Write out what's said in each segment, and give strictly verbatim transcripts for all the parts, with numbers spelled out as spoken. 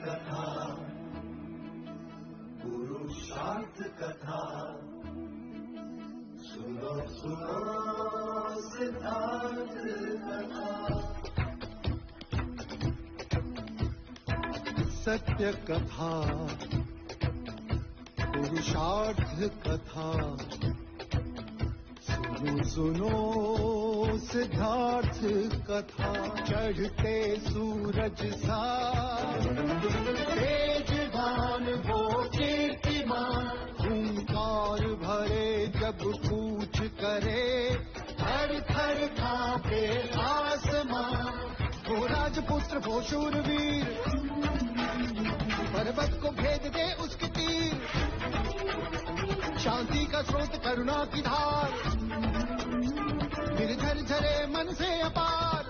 कथा, पुरुषार्थ कथा, सुनो सुनो सिद्धार्थ कथा। सत्य कथा, पुरुषार्थ कथा, सुनो सुनो सिद्धार्थ कथा। चढ़ते सूरज सा तेजवान वो कीर्तिमान, हुंकार भरे जब कूच करे, थर थर कांपे आसमां। वो राजपुत्र वो शूरवीर, पर्वत को भेद दे उसके तीर। शांति का स्रोत करुणा की धार, निर्झर झरे मन से अपार।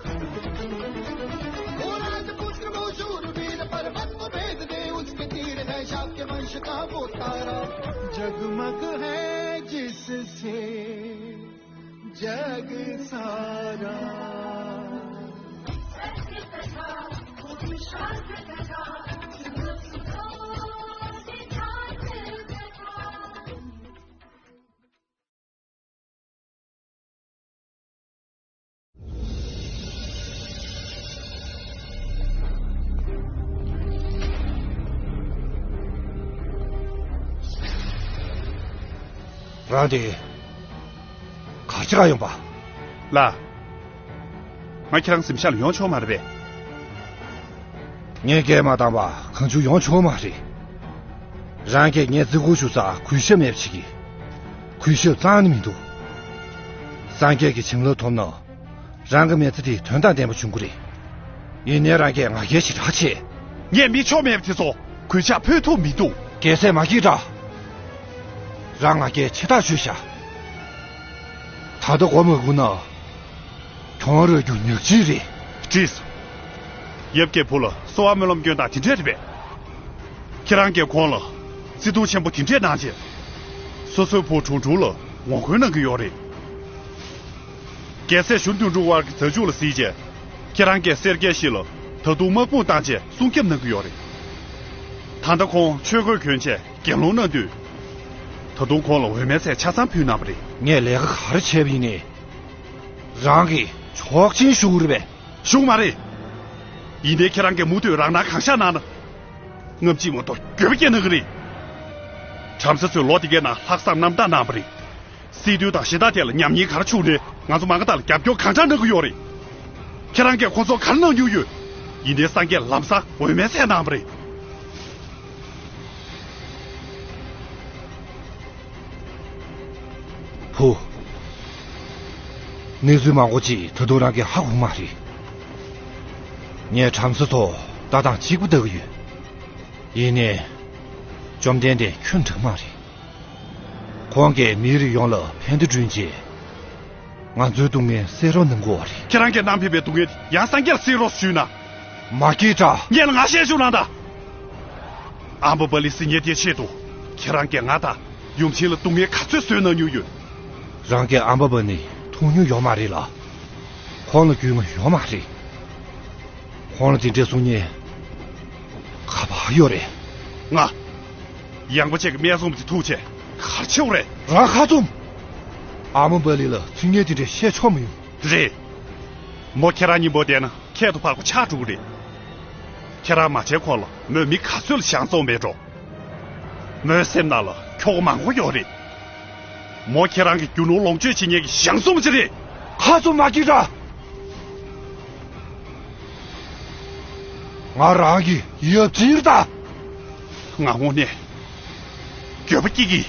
वो राजपुत्र वो शूरवीर, पर्वत को भेद दे उसके तीर। है शाक्य वंश का वो तारा, जगमग है जिससे जग सारा। རང་དེ་གར་ཅི་ག་ཡོང་པ། ལགས། ང་ཁྱེད་རང་གཟིམ་ཤག་ལ་ཡོང་ཆོག་མ་རེད་པས། ངས་སྐད་མ་བཏང་བ་གང་བྱུང་ཡོང་ཆོག་མ་རེད། རང་གིས་ངས་བརྩི་བཀུར་ཞུ་སར་གུས་ཞབས་མེད་པ་བྱེད་ཀྱི། གུས་ཞབས་རྩ་ནས་མི་འདུག་སངས་རྒྱས་ཀྱི་བྱིན་རླབས་ཐོབ་ན། རང་གི་མི་ཚེ་དེ་དོན་དང་ལྡན་པ་བྱུང་གི་རེད། ཡིན་ནའི་རང་གིས་ང་རྒྱལ་ཞེ་དྲག་བྱེད། ངས་མི་ཆོ་མེད་པ་དེ་ཚོ་གུས་ཕྱག་ཕུལ་ཐུབ་མི་འདུག་རྒྱལ་སྲས་མ་སྐྱིད་དྲ། རང་ང་རྒྱལ་ཆེ་ཐག་ཆོད་ཤག་ད་ལྟ་མགོ་མ་སྒུར་ན། གྱོང་རག་རྒྱུ་ཉག་གཅིག་རེད། བྲིས། ཡབ་ཀྱིས་བུ་ལ་གསོལ་བ་སྨོན་ལམ་སྐྱོན་སྟངས་དེ་འདྲས་རེད་པས། ཁྱེད་རང་གིས་ཁོང་ལ་བརྩི་མཐོང་ཆེན་པོ་དེ་འདྲས་གནང་རྗེས། སོ་སོའི་བུ་ཁྲུང་ཁྲུང་ལ་ངོ་རྒོལ་གནང་གི་ཡོད་རེད། རྒྱལ་སྲས་གཞོན་དུད་འགྲོ་དབར་གྱི་མཛའ་གཅུགས་ལ་གཟིགས་རྗེས། ཁྱེད་རང་གིས་སེར་སྐྱའི་གཞིས་ལ་ད་དུང་དམག་དཔུང་བཏང་རྗེས་སྲུང་སྐྱོབ་གནང་གི་ཡོད་རེད། ད་ལྟ་ཁོང་ཆོས་གོས་གྱོན་རྗེས་དགེ་སློང་གནང་དུས། ད་དུང་ཁོང་ལ་འོས་མའི་ཚལ་ཆ་ཚང་ཕུལ་གནང་བ་རེད། ངས་ལས་ཀ་ག་རེ་བྱས་པ་ཡིན་ནའི། རང་གིས་ཆོག་མཆན་ཞུ་དགོས་རེད་པས། ཞུ་གི་མ་རེད། ཡིན་ནའི་ཁྱེད་རང་གིས་མུ་མཐུད་རང་སྣང་གང་ཤར་གནང་ན། སྔ་ཕྱི་མ་གཏོགས་འགྱོད་པ་སྐྱེ་གནང་གི་རེད། བྲམ་ཟེ་ཚོས་ལོ་དེ་གའི་ནང་ལྷག་བསམ་རྣམ་དག་གནང་བ་རེད། སྲིད་དོན་དང་གཞན་དག་ཐད་ལ་ཉམས་ཉེས་ག་རེ་བྱུང་ནའི་ང་ཚོ་མ་ག་དག་ལ་རྒྱབ་སྐྱོར་གང་འདྲ་གནང་གི་ཡོད་རེད། ཁྱེད་རང་གིས་ཁོ་ཚོར་ག་རེ་གནང་མྱོང་ཡོད། ཡིན་ནའི་སངས་རྒྱས་ལམ་སང་འོས་མའི་ཚལ་གནང་བ་རེད། བུ། གནས་ཚུལ་མང་པོ་ཅིག་ད་དུང་རང་གིས་ཧ་གོ་མ་རེད། ངས་བྲམ་ཟེ་ཚོ་ལྟ་སྟངས་གཅིག་པ་ལྟ་གི་ཡོད། ཡིན་ནའི། བཅོམ་ལྡན་འདས་ཁྱོད་འགྲིག་མ་རེད། ཁོང་གིས་མིའི་རིགས་ཡོངས་ལ་ཕན་བདེ་བསྐྲུན་རྗེས། ང་ཚོའི་སྡུག་བསྔལ་སེལ་རོགས་གནང་དགོས་པ་རེད། ཁྱེད་རང་གིས་གནང་ཕེབས་པའི་སྡུག་བསྔལ་ཡང་སངས་རྒྱས་ལ་སེལ་རོགས་ཞུས་ན། མ་སྐྱིད་དྲ། ངས་ལ་ང་བཤད་ཤོག་ལང་དང་། ཨམ་བ་པ་ལི་སི་ཉེ་དེའི་ཆེད་དུ། ཁྱེད་རང་གིས་ང་དང་ཡུམ་ཆེན་ལ་སྡུག་བསྔལ་ག་ཚོད་བཟོས་གནང་མྱོང་ཡོད། རང་གིས་ཨམ་བ་པ་ནི་མཐོང་མྱོང་ཡོད་མ་རེད་ལ། ཁོང་ལ་རྒྱུས་མངའ་ཡོད་མ་རེད། ཁོང་ལ་དེ་འདྲས་གསུང་མཁན་ག་པར་ཡོད་རེད། ང་། ཡངས་པ་ཅིག་གི་སྨད་འཚོང་བ་དེ་ཐུག་བྱས་ག་རེ་བྱེད་དགོས་རེད། རང་ཁ་བཙུམ། ཨ་མ་བ་ལི་ལ་ཚིག་ངན་དེ་འདྲས་བཤད་ཆོག་མི་ཡོང་། རེད། མོ་ཁྱེད་རང་མཉམ་པོ་བསྡད་ན་ཁྱད་དུ་འཕགས་པ་ཆགས་འགྲོ་གི་རེད། ཁྱེད་རང་མ་བྱས་གོང་ལ་མོས་མི་ག་ཚོད་ལ་ཞང་བཙོང་མེད་འགྲོ། མོའི་སེམས་ནང་ལ་ཁྱོ་ག་མང་པོ་ཡོད་རེད། མོ་ཁྱེད་རང་གི་རྒྱུ་ནོར་ལོངས་སྤྱོད་བྱེད་མཁན་གྱི་ཞང་བཙོང་ཅིག་རེད། ཁ་བཙུམ་མ་སྐྱིད་དྲ། ང་རང་གི་ཡབ་ཅིག་རེད་ད། ང་དངོས་གནས་འགྱོད་པ་སྐྱེ་གི།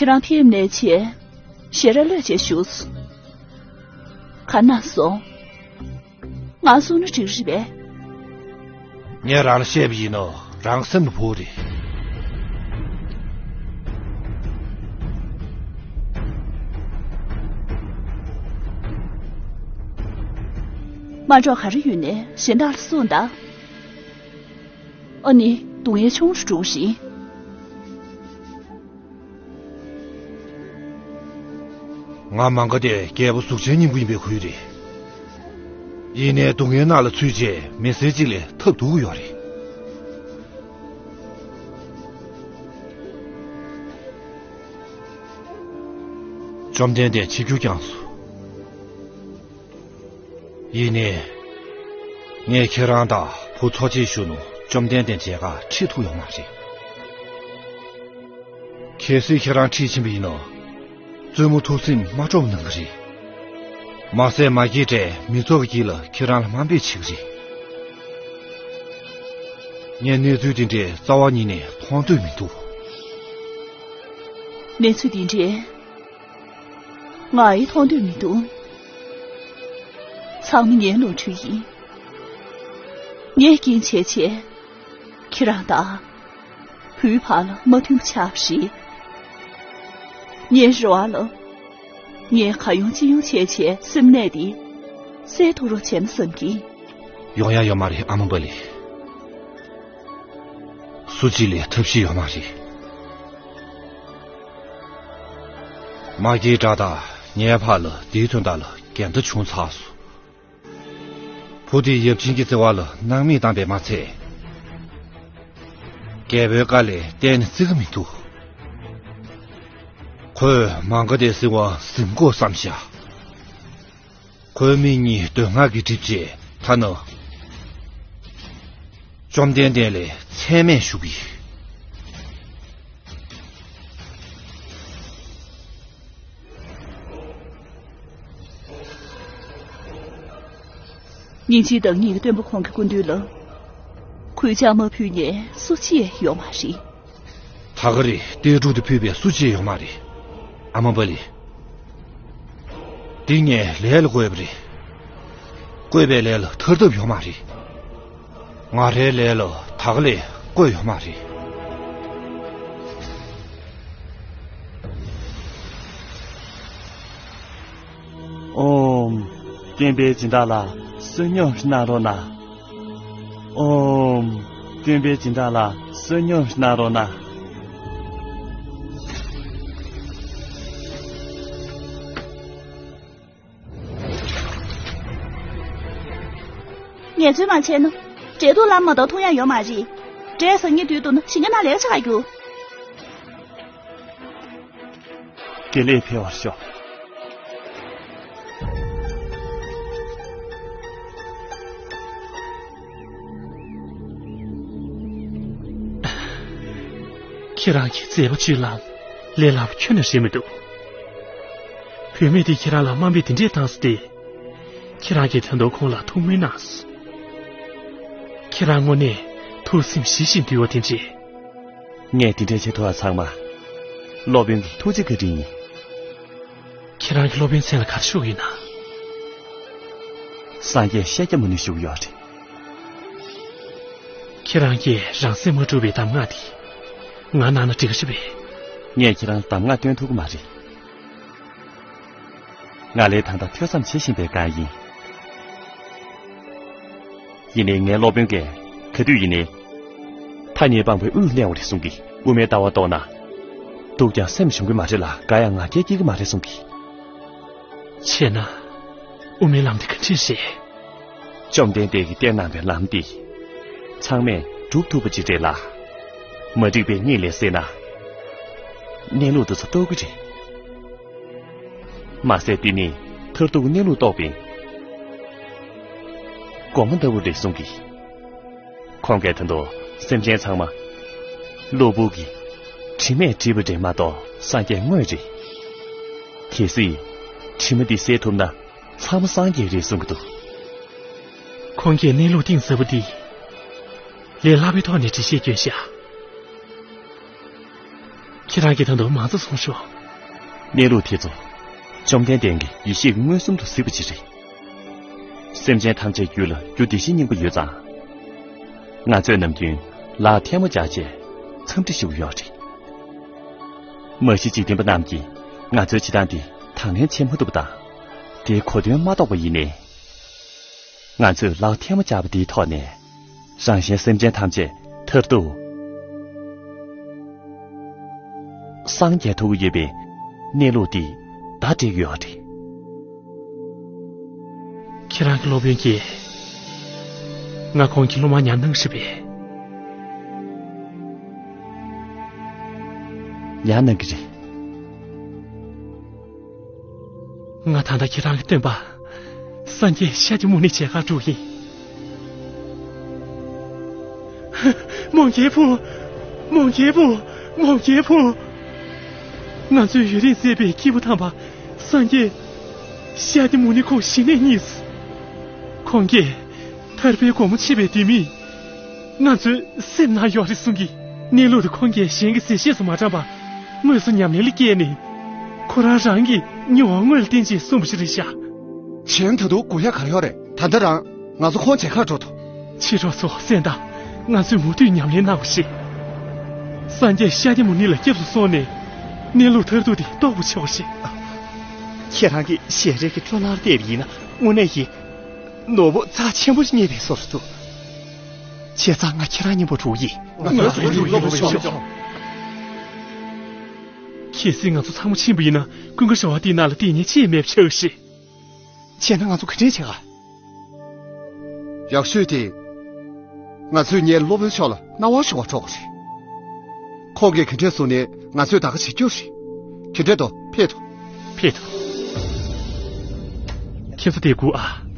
ཁྱེད་རང་ཕེབས་ནས་བྱས། ཞལ་རས་ལོས་བྱས་བཞུགས་སོ། ག་ན་སོང་། ང་གསུང་ན་འགྲིག་རེད་པས། ངས་རང་ལ་བཤད་པ་ཡིན་ནོ། རང་སེམས་ལ་བོར་རེད། མ་འགྲོ་ག་རེ་ཡོད་ནས་གཞན་དག་ལ་གསུངས་དང་། ཨ་ནི་སྡུག་བསྔལ་ཆུང་རུ་འགྲོ་གི་རེད། ང་མ་འགའ་དེ་རྒྱལ་པོ་གཟུགས་ཅན་སྙིང་པོ་ཡིན་པའི་ཁུལ་རེད། ཡིན་ནའི་སྡུག་བསྔལ་ནང་ལ་ཚུད་རྗེས་མི་སེར་གཅིག་ལས་ཐབས་སྡུག་གི་ཡོད་རེད། བཅོམ་ལྡན་འདས་འཆི་རྒྱུ་བསྐྱངས་སོ། ཡིན་ནའི། ངས་ཁྱེད་རང་དང་བུ་འཚོ་བྱེད་ཞུ་ནོ་བཅོམ་ལྡན་འདས་མཇལ་ཁ་ཁྲིད་ཐུབ་ཡོང་མ་རེད། གལ་སྲིད་ཁྱེད་རང་ཁྲིད་ཕྱིན་པ་ཡིན་ནོ། བཙུན་མོ་ཐུགས་སེམས་མ་སྤྲོ་བ་གནང་གི་རེད། མ་ཟད་མ་སྐྱེས་དགྲས་མི་ཚོགས་ཀྱི་དཀྱིལ་ལ་ཁྱེད་རང་ལ་དམའ་འབེབས་བྱེད་ཀྱི་རེད། ངས་གནས་ཚུལ་དེ་འདྲའི་རྩ་བ་ཉིད་ནས་མཐོང་འདོད་མི་འདུག་གནས་ཚུལ་འདི་འདྲའི་ང་ཡི་མཐོང་འདོད་མི་འདུག་ཚང་མ་ངའི་ནོར་འཁྲུལ་ཡིན། ངས་རྐྱེན་བྱས་བྱས། ཁྱེད་རང་དང་བུའི་བར་ལ་མ་མཐུན་པ་ཆགས་པ་རེད། ངའི་རེ་བ་ལ། ངས་ག་ཡོང་ཅི་ཡོང་བྱས་བྱས་སེམས་ནད་དེ་སེལ་ཐུབ་རོགས་བྱས་ན་བསམ་གི། ཡོང་ཡ་ཡོད་མ་རེད་ཨ་མ་པ་ལི། སུ་གཅིག་ལས་ཐབས་ཤེས་ཡོད་མ་རེད། མ་སྐྱེས་དགྲ་དང་ངའི་བར་ལ་དེའི་དོན་དག་ལ་འགལ་ཟླ་བྱུང་ཚར་སོང་། བུ་དེ་ཡབ་ཆེན་གྱི་བརྩེ་བ་ལ་སྣང་མེད་བཏང་བས་མ་ཚད། རྒྱལ་པོའི་བཀའ་ལས་གཏན་ནས་བརྩི་གི་མི་འདུག་ཁོས་མ་འགའ་དེ་སྲིད་དབང་ཟིན་དགོས་བསམ་བཞག་ཁོའི་མིག་གཉིས་འདོད་སྔགས་ཀྱིས་བསྒྲིབས་རྗེས་ཐ་ན། བཅོམ་ལྡན་འདས་ལས་མཚན་སྨད་ཞུ་གི། སྙིང་རྗེའི་བདག་ཉིད་ཀྱི་སྟོན་པ་ཁོང་གི་སྐུ་མདུན་ལ་གུས་ཕྱག་མ་ཕུལ་མཁན་སུ་གཅིག་ཡོད་མ་རེད། ད་ག་རེ་ལྟས་གྲུབ་དེ་ཕུལ་བའི་སུ་གཅིག་ཡོད་མ་རེད། ཨ་མ་པ་ལི། འདི་ངས་ལས་ལ་བཀོད་པ་རེད། བཀོད་པའི་ལས་ལ་ཐར་ཐབས་ཡོད་མ་རེད། ང་རའི་ལས་ལ་ད་ག་ལས་བཀོད་ཡོད་མ་རེད། ཨོམ། སྟོན་པའི་སྦྱིན་བདག་ལ་བསོད་སྙོམས་གནང་རོགས་གནང་། ཨོམ། སྟོན་པའི་སྦྱིན་བདག་ལ་བསོད་སྙོམས་གནང་རོགས་གནང་། ངལ་རྩོལ་མ་བྱས་ན། འབྲས་ཐུག་ལ་མ་གཏོགས་འཐུང་ཡ་ཡོད་མ་རེད། འབྲས་ཟ་སྙིང་འདོད་འདུག་ན་ཞིང་ཁ་ནང་ལས་ཆགས་རྒྱུ། དགེ་ལེགས་འཕེལ་བར་ཤོག་ཁྱེད་རང་གི་མཛད་པ་སྤྱོད་ལམ་ལས་སླ་པོ་ཁྱོན་ནས་རེད་མི་འདུག་བུད་མེད་དེ་ཁྱེད་རང་ལ་དམའ་འབེབས་དེ་འདྲས་བཏང་སོང་སྟེ། ཁྱེད་རང་གིས་ད་དུང་ཁོང་ལ་ཐུགས་སྨོན་གནང་སོང་། ཁྱེད་རང་དངོས་གནས་ཐུགས་སེམས་ཞི་ཞིང་དུལ་བ་དེ་འདྲས། ངས་དེ་འདྲའི་བྱེད་ཐུབ་པ་ཚང་མ། སློབ་དཔོན་གྱི་ཐུགས་རྗེ་བཀའ་དྲིན་ཡིན། ཁྱེད་རང་གི་སློབ་དཔོན་མཚན་ལ་ག་རེ་ཞུ་གི་ཡིན་ན། སངས་རྒྱས་ཤཱཀྱ་མུ་ནེ་བཞུགས་ཡོད་རེད། ཁྱེད་རང་གིས་རང་སེམས་མ་དཀྲུགས་པའི་གདམས་ངག་དེ་ང་གནང་ན་འགྲིག་གི་རེད་པས། ངས་ཁྱེད་རང་ལ་གདམས་ངག་སྟོན་ཐུབ་ཀྱི་མ་རེད། ང་ལས་ད་ལྟ་ཐོས་བསམ་བྱེད་བཞིན་པའི་སྒང་ཡིན། ཡིན་ནའི་ངའི་སློབ་དཔོན་གྱིས་ག་དུས་ཡིན་ནའི། ཐ་སྙད་སྤངས་པའི་དབུས་གནས་པ་རེད་གསུང་གི། དབུ་མའི་ལྟ་བ་རྟོགས་ན། སྡུག་ཀྱང་སེམས་ཞུམ་གི་མ་རེད་ལ་དགའ་ཡང་ང་རྒྱལ་སྐྱེ་གི་མ་རེད་གསུང་གི། བྱས་ན། དབུ་མའི་ལམ་དེ་ག་འདྲས་རེད། བཅོམ་ལྡན་འདས་ཀྱིས་བསྟན་གནང་བའི་ལམ་འདི། ཚང་མས་སྒྲུབ་ཐུབ་པ་ཅིག་རེད་ལ། མ་འགྲིག་པའི་གཉིད་ལས་སད་ན། གནས་ལུགས་འདི་ཚོ་རྟོགས་ཀྱི་རེད། མ་ཟད་འདི་ནི་མཐར་ཐུག་གནས་ལུགས་རྟོགས་པའི་སྒོ་མོ་ལྟ་བུ་རེད་གསུང་གི། ཁོང་གིས་ད་དུང་སེམས་ཅན་ཚང་མ་གློ་བུར་གྱི་དྲི་མས་བསྒྲིབས་པ་རེད་མ་གཏོགས་སངས་རྒྱས་དངོས་རེད། གལ་སྲིད་དྲི་མ་འདི་སེལ་ཐུབ་ན་ཚང་མ་སངས་རྒྱས་རེད་གསུང་གི་འདུག་ཁོང་གིས་གནས་ལུགས་གཏིང་ཟབ་པོ་འདི་ལས་སླ་པོའི་ཐོག་ནས་འགྲེལ་བཤད་བསྐྱོན་ཤག་ཁྱེད་རང་གིས་ད་དུང་མང་ཙམ་གསུངས་ཤོག་གནས་ལུགས་དེ་ཚོ་བཅོམ་ལྡན་འདས་ཀྱི་ཡེ་ཤེས་ཀྱིས་མངོན་སུམ་དུ་གཟིགས་པ་ཅིག་རེད། སེམས་ཅན་ཐམས་ཅད་རྒྱུད་ལ་རྒྱུ་བདེ་གཤེགས་སྙིང་པོ་ཡོད་ཙང་། ང་ཚོས་ནམ་རྒྱུན་ལག་ཐལ་མོ་སྦྱར་བྱས་འཚམས་འདྲི་ཞུ་གི་ཡོད་རེད། མ་གཞི་འཇིག་རྟེན་པ་རྣམས་ཀྱིས་ང་ཚོའི་བྱེད་སྟངས་འདི་དང་ལེན་བྱེད་མ་ཐུབ་པ་དང་། དེའི་གོ་དོན་མ་རྟོགས་པ་ཡིན་ནའི། ང་ཚོས་ལག་ཐལ་མོ་སྦྱར་བ་འདིའི་ཐོག་ནས། རང་གཞན་སེམས་ཅན་ཐམས་ཅད་མཐར་ཐུག་སངས་རྒྱས་ཐུབ་ཀྱི་ཡོད་པའི་གནས་ལུགས་འདི་བརྡ་སྤྲད་ཡོད་རེད། ཁྱེད་རང་གི་སློབ་དཔོན་གྱིས་ང་ཁོང་གི་སློབ་མ་ཉར་གནང་ཞེས་པས། ཉར་གནང་གི་རེད། ང་ད་ལྟ་ཁྱེད་རང་གི་སྟོན་པ། སངས་རྒྱས་ཤཱཀྱ་མུ་ནེའི་མཇལ་ཁར་འགྲོ་གི་ཡིན། མོའུ་འགལ་ཕུང་། མོའུ་འགལ་ཕུང་། མོའུ་འགལ་ཕུང་། ང་ཚོའི་ཡུན་རིང་བཙལ་བའི་སྐྱེས་བུ་དམ་པ། སངས་རྒྱས་ཤཱཀྱ་མུ་ནེ་ཁོང་ཞི་གནས་རྙེད་སོང་། ཁོང་གིས་ཐར་པའི་སྒོ་མོ་ཕྱེ་བའི་ལྡེ་མིག་ང་ཚོའི་སེམས་ནང་ཡོད་རེད་གསུང་གི། གནས་ལུགས་དེ་ཁོང་གིས་གཞན་གྱི་ཟེར་བཤད་སུ་མ་དྲངས་པར། དངོས་སུ་ཉམས་ལེན་ལ་བསྐྱལ་ནས། ཁོ་རང་རང་གི་མྱོང་བ་དངོས་ལ་བརྟེན་བྱས་གསུངས་པ་ཞིག་རེད་ཤག་གཞན་ད་དུང་སྒུག་ཡ་ག་རེ་ཡོད་རེད། ད་ལྟ་རང་ང་ཚོ་ཁོང་མཇལ་ཁར་འགྲོ་ཐུབ། མཆེད་གྲོགས་ཚོ་གསན་དང་། ང་ཚོས་མུ་མཐུད་ཉམས་ལེན་གནང་བ་ཞིག་སངས་རྒྱས་ཤཱཀྱ་མུ་ནེ་ལ་སྐྱབས་སུ་སོང་ནས། གནས་ལུགས་མཐར་ཐུག་དེ་རྟོགས་པ་ཆོག་ཞིག་ཁྱེད་རང་གི་ཞལ་རས་ཀྱི་སྤྲོ་སྣང་བལྟས་པ་ཡིན་ན། དངོས་གནས་ཀྱི་ནོར་བུ་རྩ་ཆེན་པོ་ཞིག་རྙེད་པའི་བཟོ་འདྲ་འདུག་བྱས་ཙང་ང་ཁྱེད་རང་མཉམ་པོ་འགྲོ་གི་ཡིན། ང་ཚོ་འགྲོ་གི་ཡིན། གལ་སྲིད་ང་ཚོ་ཚང་མ་ཕྱིན་པ་ཡིན་ན། ཀུན་དགའ་ར་བ་དེའི་ནང་ལ་བསྡད་མཁན་ཅིག་མེད་པ་ཆགས་ཤིག་བྱས་ན་ང་ཚོ་ག་འདྲས་བྱེད་ག་ཡག་ཤོས་དེ། ང་ཚོས་ངའི་སློབ་དཔོན་མཆོག་ལ་གནང་བ་ཞུ་བར་འགྲོ་དགོས་རེད། ཁོང་གིས་ག་འདྲས་གསུངས་ནའི་ང་ཚོས་ད་ག་བྱེད་རྒྱུ་རེད། ག་འདྲས་འདུག་ཕེབས་དང་། ཕེབས་དང་། ཁྱེད་ཚོ་དེར་སྒུག་ཨ།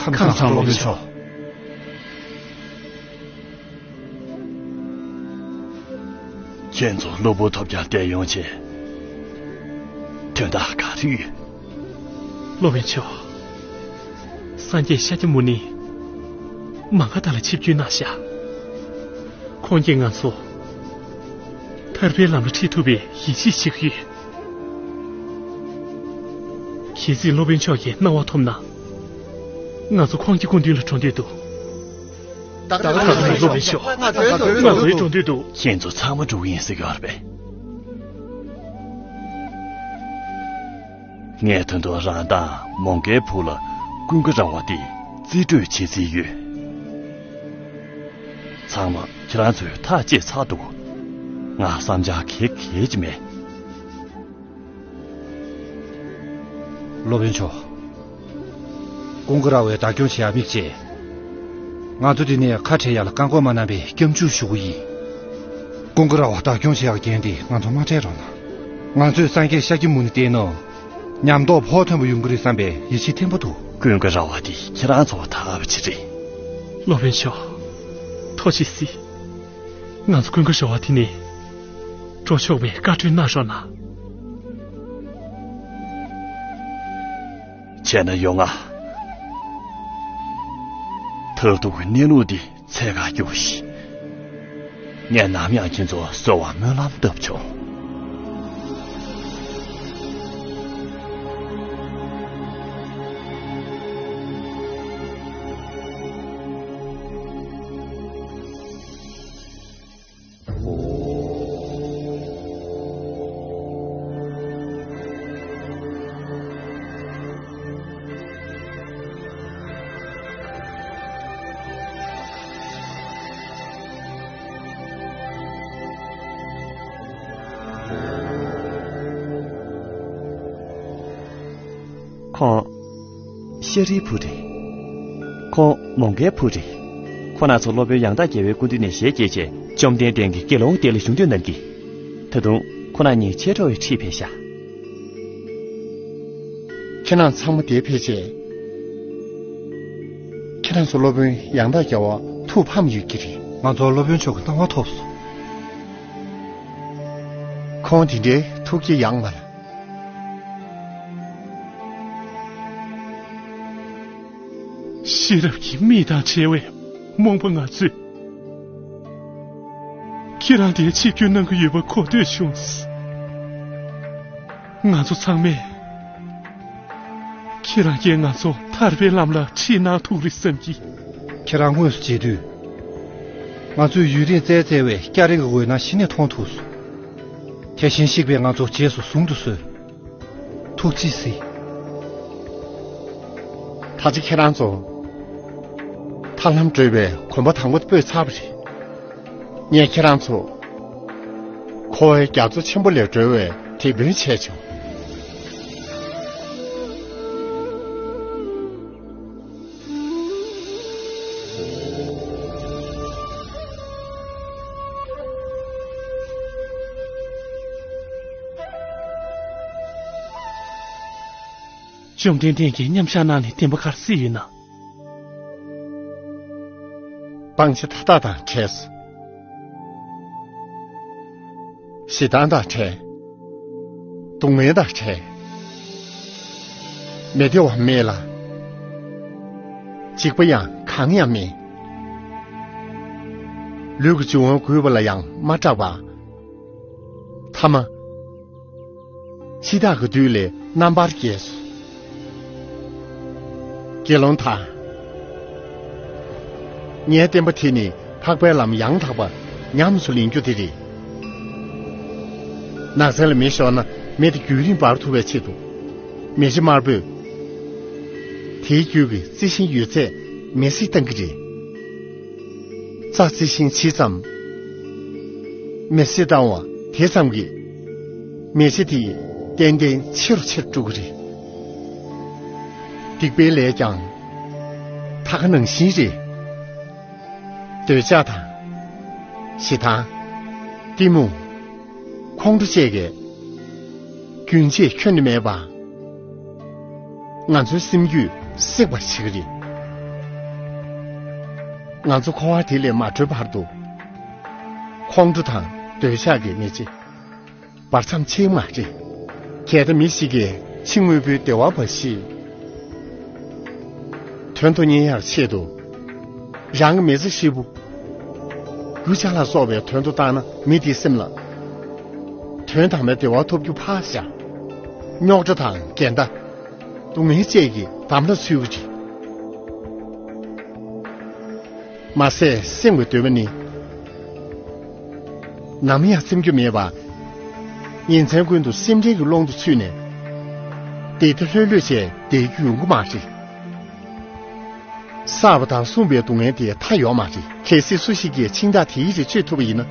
ཁམས་བཟང་སློབ་དཔོན་མཆོག་ཁྱེད་ཚོ་གློ་བུར་ཐོལ་རྒྱག་བསྡད་ཡོང་བྱས། དོན་དག་ག་རེ་ཡོད། སློབ་དཔོན་མཆོག་སངས་རྒྱས་ཤཱཀྱ་མུ་ནེ་མ་ག་དྷ་ལ་ཆིབས་བསྒྱུར་གནང་ཤག་ཁོང་གིས་ང་ཚོ་ཐར་པའི་ལམ་ལ་ཁྲིད་ཐུབ་པའི་ཡིད་ཆེས་བྱེད་ཀྱི་ཡོད། གལ་སྲིད་སློབ་དཔོན་མཆོག་གིས་གནང་བ་ཐོབ་ན། ང་ཚོ་ཁོང་གི་སྐུ་མདུན་ལ་འགྲོ་འདོད་འདུག་ད་ལྟ་ནི་སློབ་དཔོན་མཆོག་ང་ཚོའི་འགྲོ་འདོད་འདུག་ཁྱེད་ཚོ་ཚང་མ་འགྲོ་གི་ཡིན་ཟེར་གྱི་ཡོད་རེད་པས། ངས་ད་དུང་རང་དང་མོའུ་འགལ་ཕུང་ལ་ཀུན་དགའ་ར་བ་དེ་རྩིས་སྤྲོད་བྱེད་རྩིས་ཡོད། ཚང་མ་ཁྱེད་རང་ཚོས་ཐག་བཅད་ཚར་འདུག་ང་བསམ་འཆར་ག་གེ་ཅིག་མེད། སློབ་དཔོན་མཆོག་ཀུན་དགའ་ར་བས་བདག་སྐྱོང་བྱེད་ཡ་དམིགས་བྱས། ང་ཚོ་འདི་ནས་ཁ་བྲལ་ཡ་ལ་བཀག་འགོག་མ་གནང་བའི་སྐྱབས་འཇུག་ཞུ་གི་ཡིན། ཀུན་དགའ་ར་བ་བདག་སྐྱོང་བྱེད་ཡ་འགན་འདི་ང་ཚོ་མ་སྤྲད་རོགས་གནང་། ང་ཚོས་སངས་རྒྱས་ཤཱཀྱ་མུ་ནེ་བསྟེན་ནོ། ཉམས་རྟོགས་ཕོག་ཐོན་པོ་ཡོང་གི་རེད་བསམ་པའི་ཡིད་ཆེས་བརྟན་པོ་འདུག་ཀུན་དགའ་ར་བ་འདི་ཁྱེད་རང་ཚོ་ཐར་པ་ཅིག་རེད། སློབ་དཔོན་མཆོག་ཐུགས་རྗེ་གཟིགས། ང་ཚོ་ཀུན་དགའ་ར་བ་དེ་ནས་འགྲོ་ཆོག་པའི་བཀའ་འཁྲོལ་གནང་རོགས་གནང་། བྱས་ན་ཡོང་ང་། མཐར་ཐུག་གི་གནས་ལུགས་འདི་འཚོལ་ག་རྒྱུགས་ཤིག་ངས་ནམ་ཡང་ཁྱེད་ཚོ་གསོད་པར་སྨོན་ལམ་བཏབ་ཆོག་ཁོང་ཤཱ་རིའི་བུ་རེད། ཁོང་མོའུ་འགལ་བུ་རེད། ཁོང་རྣམ་ཚོ་སློབ་དཔོན་ཡང་དག་རྒྱལ་བའི་སྐུ་མདུན་ནས་ཞལ་གྱེས་བྱས་བཅོམ་ལྡན་འདས་ཀྱི་དགེ་སློང་དེ་ལ་བཞུགས་འདོད་གནང་གིས། ད་དུང་ཁོང་རྣམ་གཉིས་མཆེད་གྲོགས་ཡོད་ཁྲིད་ཕེབས་ཤག་ཁྱེད་རྣམ་ཚང་མ་དེར་ཕེབས་བྱས། ཁྱེད་རང་ཚོ་སློབ་དཔོན་ཡང་དག་རྒྱལ་བ་ཐུགས་ཕམ་ཡོད་ཀྱི་རེད། ང་ཚོ་སློབ་དཔོན་མཆོག་གི་གནང་བ་ཐོབ་སོང་། ཁོང་དེ་འདྲའི་ཐུགས་ཀྱི་ཡག་མ་རེད། དུས་རབས་ཀྱི་མི་དང་བྲལ་བའི་རྨོངས་པ་ང་ཚོས། ཁྱེད་རང་དེར་ཆིབས་བསྒྱུར་གནང་གི་ཡོད་པ་གོ་ཐོས་བྱུང་། ང་ཚོ་ཚང་མས་ཁྱེད་རང་གིས་ང་ཚོ་ཐར་པའི་ལམ་ལ་ཁྲིད་གནང་ཐུབ་རེད་བསམ་གྱི། ཁྱེད་རང་དངོས་སུ་མཇལ་དུས། ང་ཚོས་ཡུན་རིང་བཙལ་བཙལ་བའི་སྐྱ་རེངས་ཀྱི་འོད་སྣང་གཞི་ནས་མཐོང་ཐུབ་སོང་། དེ་བཞིན་གཤེགས་པས་ང་ཚོ་རྗེས་སུ་བཟུང་དུ་གསོལ། ཐུགས་རྗེས་གཟིགས། ད་ཆ་ཁྱེད་རང་ཚོ་ཐར་ལམ་བགྲོད་པའི་གོམ་པ་དང་པོ་དེ་སྤོས་ཚར་བ་རེད། ངས་ཁྱེད་རང་ཚོ་འཁོར་བའི་རྒྱ་མཚོ་ཆེན་པོ་ལས་སྒྲོལ་བའི་དེད་དཔོན་བྱས་བྱུང་། བཅོམ་ལྡན་འདས་ཀྱིས་མཉམ་བཞག་གནང་ནས་བདེན་པ་ག་རེ་གཟིགས་ཡོད་ན། སྤང་བྱ་མཐའ་དག་དང་བྲལ་སོང་། ཞེ་སྡང་དང་བྲལ། སྡུག་བསྔལ་དང་བྲལ། མི་བདེ་བ་མེད་ལ། འཇིགས་པ་ཡང་གང་ཡང་མེད། ལུས་ཀྱི་འབྱུང་བ་རྒུད་པ་ལ་ཡང་མ་སྐྲག་པ། ཐ་མ། འཆི་བདག་གི་བདུད་ལས་རྣམ་པར་རྒྱལ་སོང་། དགེ་སློང་དག། ངའི་བསྟན་པ་དེ་ནི་འཕགས་པའི་ལམ་ཡང་དག་པ་ཉམས་སུ་ལེན་རྒྱུ་དེ་རེད། ནགས་ཚལ་ལ་མེ་ཤོར་ན་མེ་དེ་རྒྱུན་རིང་འབར་ཐུབ་པའི་ཆེད་དུ། མེ་ལྕེ་དམར་པོས་དེའི་རྒྱུད་ཀྱི་རྩི་ཤིང་ཡོད་ཚད་མེ་བསྲེགས་བཏང་གི་རེད། རྩྭ་རྩི་ཤིང་ཇི་ཙམ། མེ་བསྲེགས་བཏང་བ་དེ་ཙམ་གྱིས། མེ་ལྕེ་དེ་ཏན་ཏན་ཆེ་རུ་ཆེ་རུ་འགྲོ་གི་རེད། སྡིག་པའི་ལས་ཀྱང་ད་ག་ནང་བཞིན་རེད། འདོད་ཆགས་དང་། ཞེ་སྡང་། གཏི་མུག་ཁོང་ཁྲོ་བཅས་ཀྱིས་རྒྱུན་ཆད་ཁྱོན་ནས་མེད་པ། ང་ཚོའི་སེམས་རྒྱུད་བསྲེག་པར་བྱེད་ཀྱི་རེད། ང་ཚོ་འཁོར་བ་དེ་ལས་མ་གྲོལ་བར་དུ། ཁོང་ཁྲོ་དང་འདོད་ཆགས་ཀྱི་མེ་ལྕེ་འབར་མཚམས་ཆད་མ་རེད། གལ་ཏེ་མི་ཞིག་གིས་ཕྱི་དངོས་པོའི་བདེ་བ་འབའ་ཞིག་དོན་དུ་གཉེར་ཡག་ཆེད་དུ། རང་གི་མི་ཚེ་ཧྲིལ་པོ། རྒྱུ་ཆ་ལ་སོགས་པའི་དོན་དུ་བཏང་ན། མི་དེའི་སེམས་ལ་དོན་དམ་པའི་བདེ་བ་ཐོབ་རྒྱུ་ཕར་བཞག་རྙོག་དྲ་དང་འགལ་ཟླ། སྡུག་བསྔལ་བཅས་ཀྱིས་འདམ་ལ་ཚུད་ཀྱི་རེད། མ་ཟད་སེམས་ཀྱི་འདོད་པ་ནི། ནམ་ཡང་ཚིམ་རྒྱུ་མེད་པ། ཉིན་མཚན་ཀུན་ཏུ་སེམས་ཁྲལ་གྱི་ཀློང་དུ་ཚུད་ནས། བདེ་བདེ་ལྷོད་ལྷོད་བྱས་བསྡད་རྒྱུ་ཡོང་གི་མ་རེད། བསགས་པ་དང་བསྲུངས་པའི་སྡུག་བསྔལ་དེ་མཐའ་ཡོད་མ་རེད། གལ་སྲིད་སུ་ཞིག་གིས་ཕྱིན་ཐག་དེའི་རིགས་ཆོད་ཐུབ་པ་ཡིན་ན།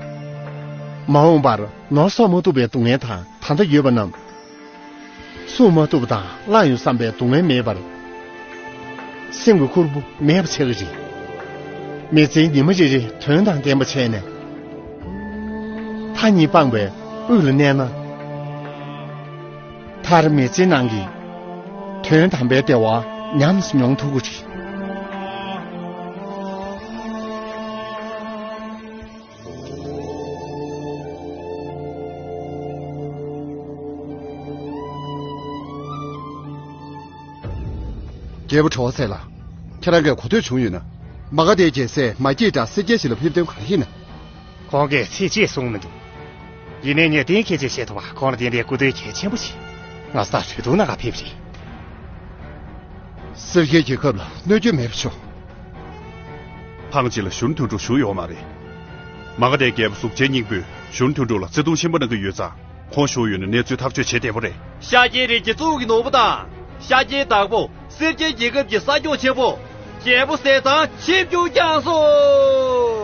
མ་འོངས་པར་ནོར་གསོག་མ་ཐུབ་པའི་སྡུག་བསྔལ་དང་ད་ལྟ་ཡོད་པ་རྣམས། བསྲུང་མ་ཐུབ་པ་དང་བརླག་ཡོང་བསམ་པའི་སྡུག་བསྔལ་མེད་པར། སེམས་ཀྱི་ཁུར་པོ་མེད་པ་ཆགས་ཀྱི་རེད། མི་ཚེའི་ཉི་མ་རེ་རེ་དོན་དང་ལྡན་པ་བྱས་ནས། མཐའ་གཉིས་སྤངས་པའི་དབུས་ལ་གནས་ན། མཐར་མི་ཚེའི་ནང་གི་དོན་དམ་པའི་བདེ་བ་ཉམས་སུ་མྱོང་ཐུབ་ཀྱི་རེད། རྒྱལ་པོ་གྲོགས་ཚེ་ལགས། ཁྱེད་རང་གིས་གོ་ཐོས་བྱུང་ཡོད་ན། མ་ག་དྷའི་རྒྱལ་སྲས་མ་སྐྱེས་དགྲ་སེར་སྐྱའི་ཞི་ལ་ཕེབས་དོན་ག་རེ་ཡིན་ན། ཁོང་གིས་ཚིག་གཅིག་གསུངས་མི་འདུག་ཡིན་ནའི་ངས་གཏན་འཁེལ་ཅིག་བཤད་ཐུབ་པ། ཁོང་ལ་དེ་འདྲའི་སྐུ་དོན་གལ་ཆེན་པོ་ཞིག་ང་ས་གྲོས་བསྡུར་གནང་ག་ཕེབས་རེད། སེར་སྐྱའི་རྒྱལ་ཁབ་ལ་གནོད་སྐྱོན་མེད་པ་བྱུང་། ཕངས་ཅི་ལ་གཞོན་དོན་གྲུབ་བཞུགས་ཡོད་མ་རེད། མ་ག་དྷའི་རྒྱལ་པོ་གཟུགས་ཅན་སྙིང་པོས་གཞོན་དོན་གྲུབ་ལ་བརྩེ་དུང་ཆེན་པོ་གནང་གི་ཡོད་ཙང་། ཁོང་བཞུགས་ཡོད་ན་གནས་ཚུལ་ཐག་གཅོད་བྱེད་བདེ་པོ་རེད། ཤཱཀྱའི་རིགས་ཀྱི་གཙུག་གི་ནོར་བུ་དང་། ཤཱཀྱའི་བདག་པོ། སེར་སྐྱའི་རྒྱལ་ཁབ་ཀྱི་ས་སྐྱོང་ཆེན་པོ། རྒྱལ་པོ་ཟས་གཙང་ཆིབས་བསྒྱུར་བསྐྱངས་སོ།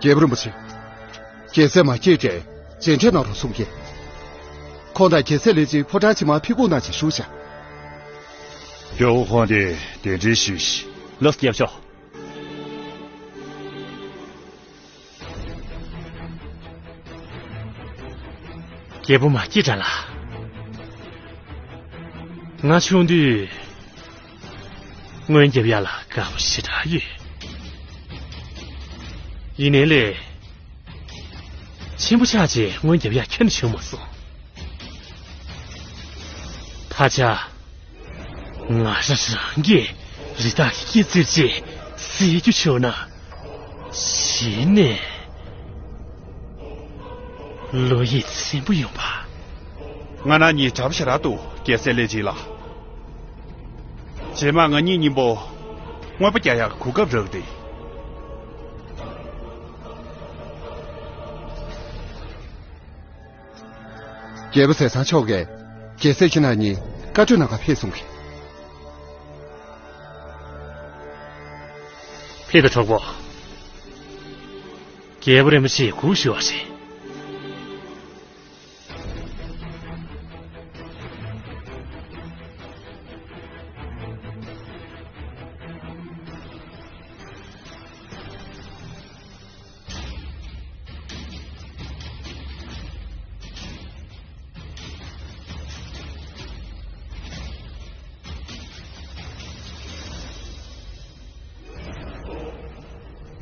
རྒྱལ་པོ་རིན་པོ་ཆེ། རྒྱལ་སྲས་མ་སྐྱེས་དགྲས་མཇལ་འཕྲད་གནང་རོགས་གསུངས་ཀྱིས། ཁོང་དང་རྒྱལ་སྲས་ལྷན་ཅིག་ཕོ་བྲང་ཕྱི་མར་ཕེབས་སྒུག་གནང་ཞེས་ཞུ་བྱ། རྒྱལ་པོ་ཁོང་དེ་གདན་འདྲེན་ཞུས་ཤིག་ལགས་སོ། རྒྱབ་ཤོག་རྒྱལ་པོ་མ་སྐྱེས་དགྲ་ལགས། ང་ཆུང་དུས་སྔོན་རྒྱབ་ཡག་ལ་དགའ་པོ་ཞེ་དྲག་ཡོད། ཡིན་ནའི་ལས། ཆེན་པོ་ཆགས་རྗེས་སྔོན་རྒྱབ་ཡག་ཁྱོན་ནས་བྱུང་མ་སོང་། ད་ཆ། ང་རང་རང་གིས་རི་དྭགས་ཀྱི་སྐེ་བཙིར་རྗེས་བསད་རྒྱུ་བྱུང་ན། གཞི་ནས་བློ་ཡིད་ཚིམ་པོ་ཡོང་པ། ང་རང་གཉིས་འདྲ་པོ་ཞེ་དྲག་འདུག་རྒྱལ་སྲས་ལྷས་བྱིན་ལགས། རྗེས་མ་ང་གཉིས་མཉམ་པོ་རྔོན་པ་རྒྱག་ཡག་གོ་སྐབས་རག་སྟེ། རྒྱལ་པོ་ཟས་གཙང་མཆོག་གིས་རྒྱལ་སྲས་ཁྱེད་རྣམ་གཉིས་བཀའ་གྲོས་གནང་གར་ཕེབས་སོང་གི། ཕེབས་དང་གྲོགས་པོ། རྒྱལ་པོ་རིན་པོ་ཆེས་སྒུག་བཞུགས་པ་རེད།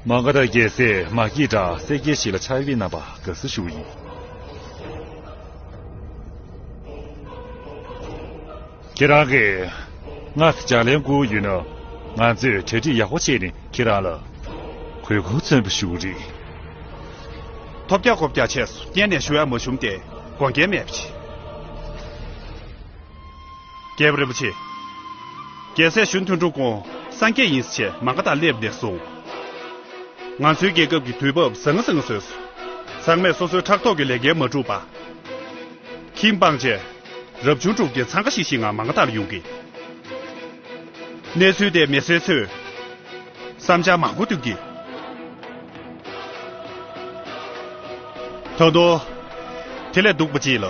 མ་ག་དྷ་རྒྱལ་སྲས་མ་སྐྱེས་དགྲ་སེར་སྐྱའི་གཞིས་ལ་ཆགས་ཡོད་པའི་རྣམ་པ་དགའ་བསུ་ཞུ་གི་ཡིན། ཁྱེད་རང་གིས་ང་ལྗགས་ལན་བསྐུར་ཡོད་ན། ང་ཚོས་གྲ་སྒྲིག་ཡག་པོ་བྱས་ནས་ཁྱེད་རང་ལ་གུས་བཀུར་མཚོན་པ་ཞུ་གི་རེད། ཐོབ་རྒྱག་ཁོབ་རྒྱག་བྱས་སོང་། སྔོན་ནས་ཞུ་ཡག་མ་ཞུམ་སྟེ་དགོངས་འགལ་མེད་པ་བྱེད། རྒྱལ་པོ་རིན་པོ་ཆེ། རྒྱལ་སྲས་གཞོན་དོན་གྲུབ་ཁོང་སངས་རྒྱས་ཡིན་ཟེར་བྱས་མ་ག་དྷར་སླེབས་ནས་བཟུང་། ང་ཚོའི་རྒྱལ་ཁབ་ཀྱི་དུས་བབ་བཟང་ང་བཟང་ང་བཟོས་སོང་། ཚང་མས་སོ་སོའི་ཕྲག་ཐོག་གི་ལས་འགན་མ་འགྲུབ་པ། ཁྱིམ་སྤངས་བྱས། རབ་བྱུང་དྲུག་གི་འཚང་ཁ་ཤིག་ཤིག་ངང་མ་ག་དྷར་ཡོང་གི། གནས་ཚུལ་དེ་མི་སེར་ཚོས་བསམ་འཆར་མང་པོ་བཏོན་གི། ད་དུང་། དེ་ལས་སྡུག་པ་ཅིག་ལ།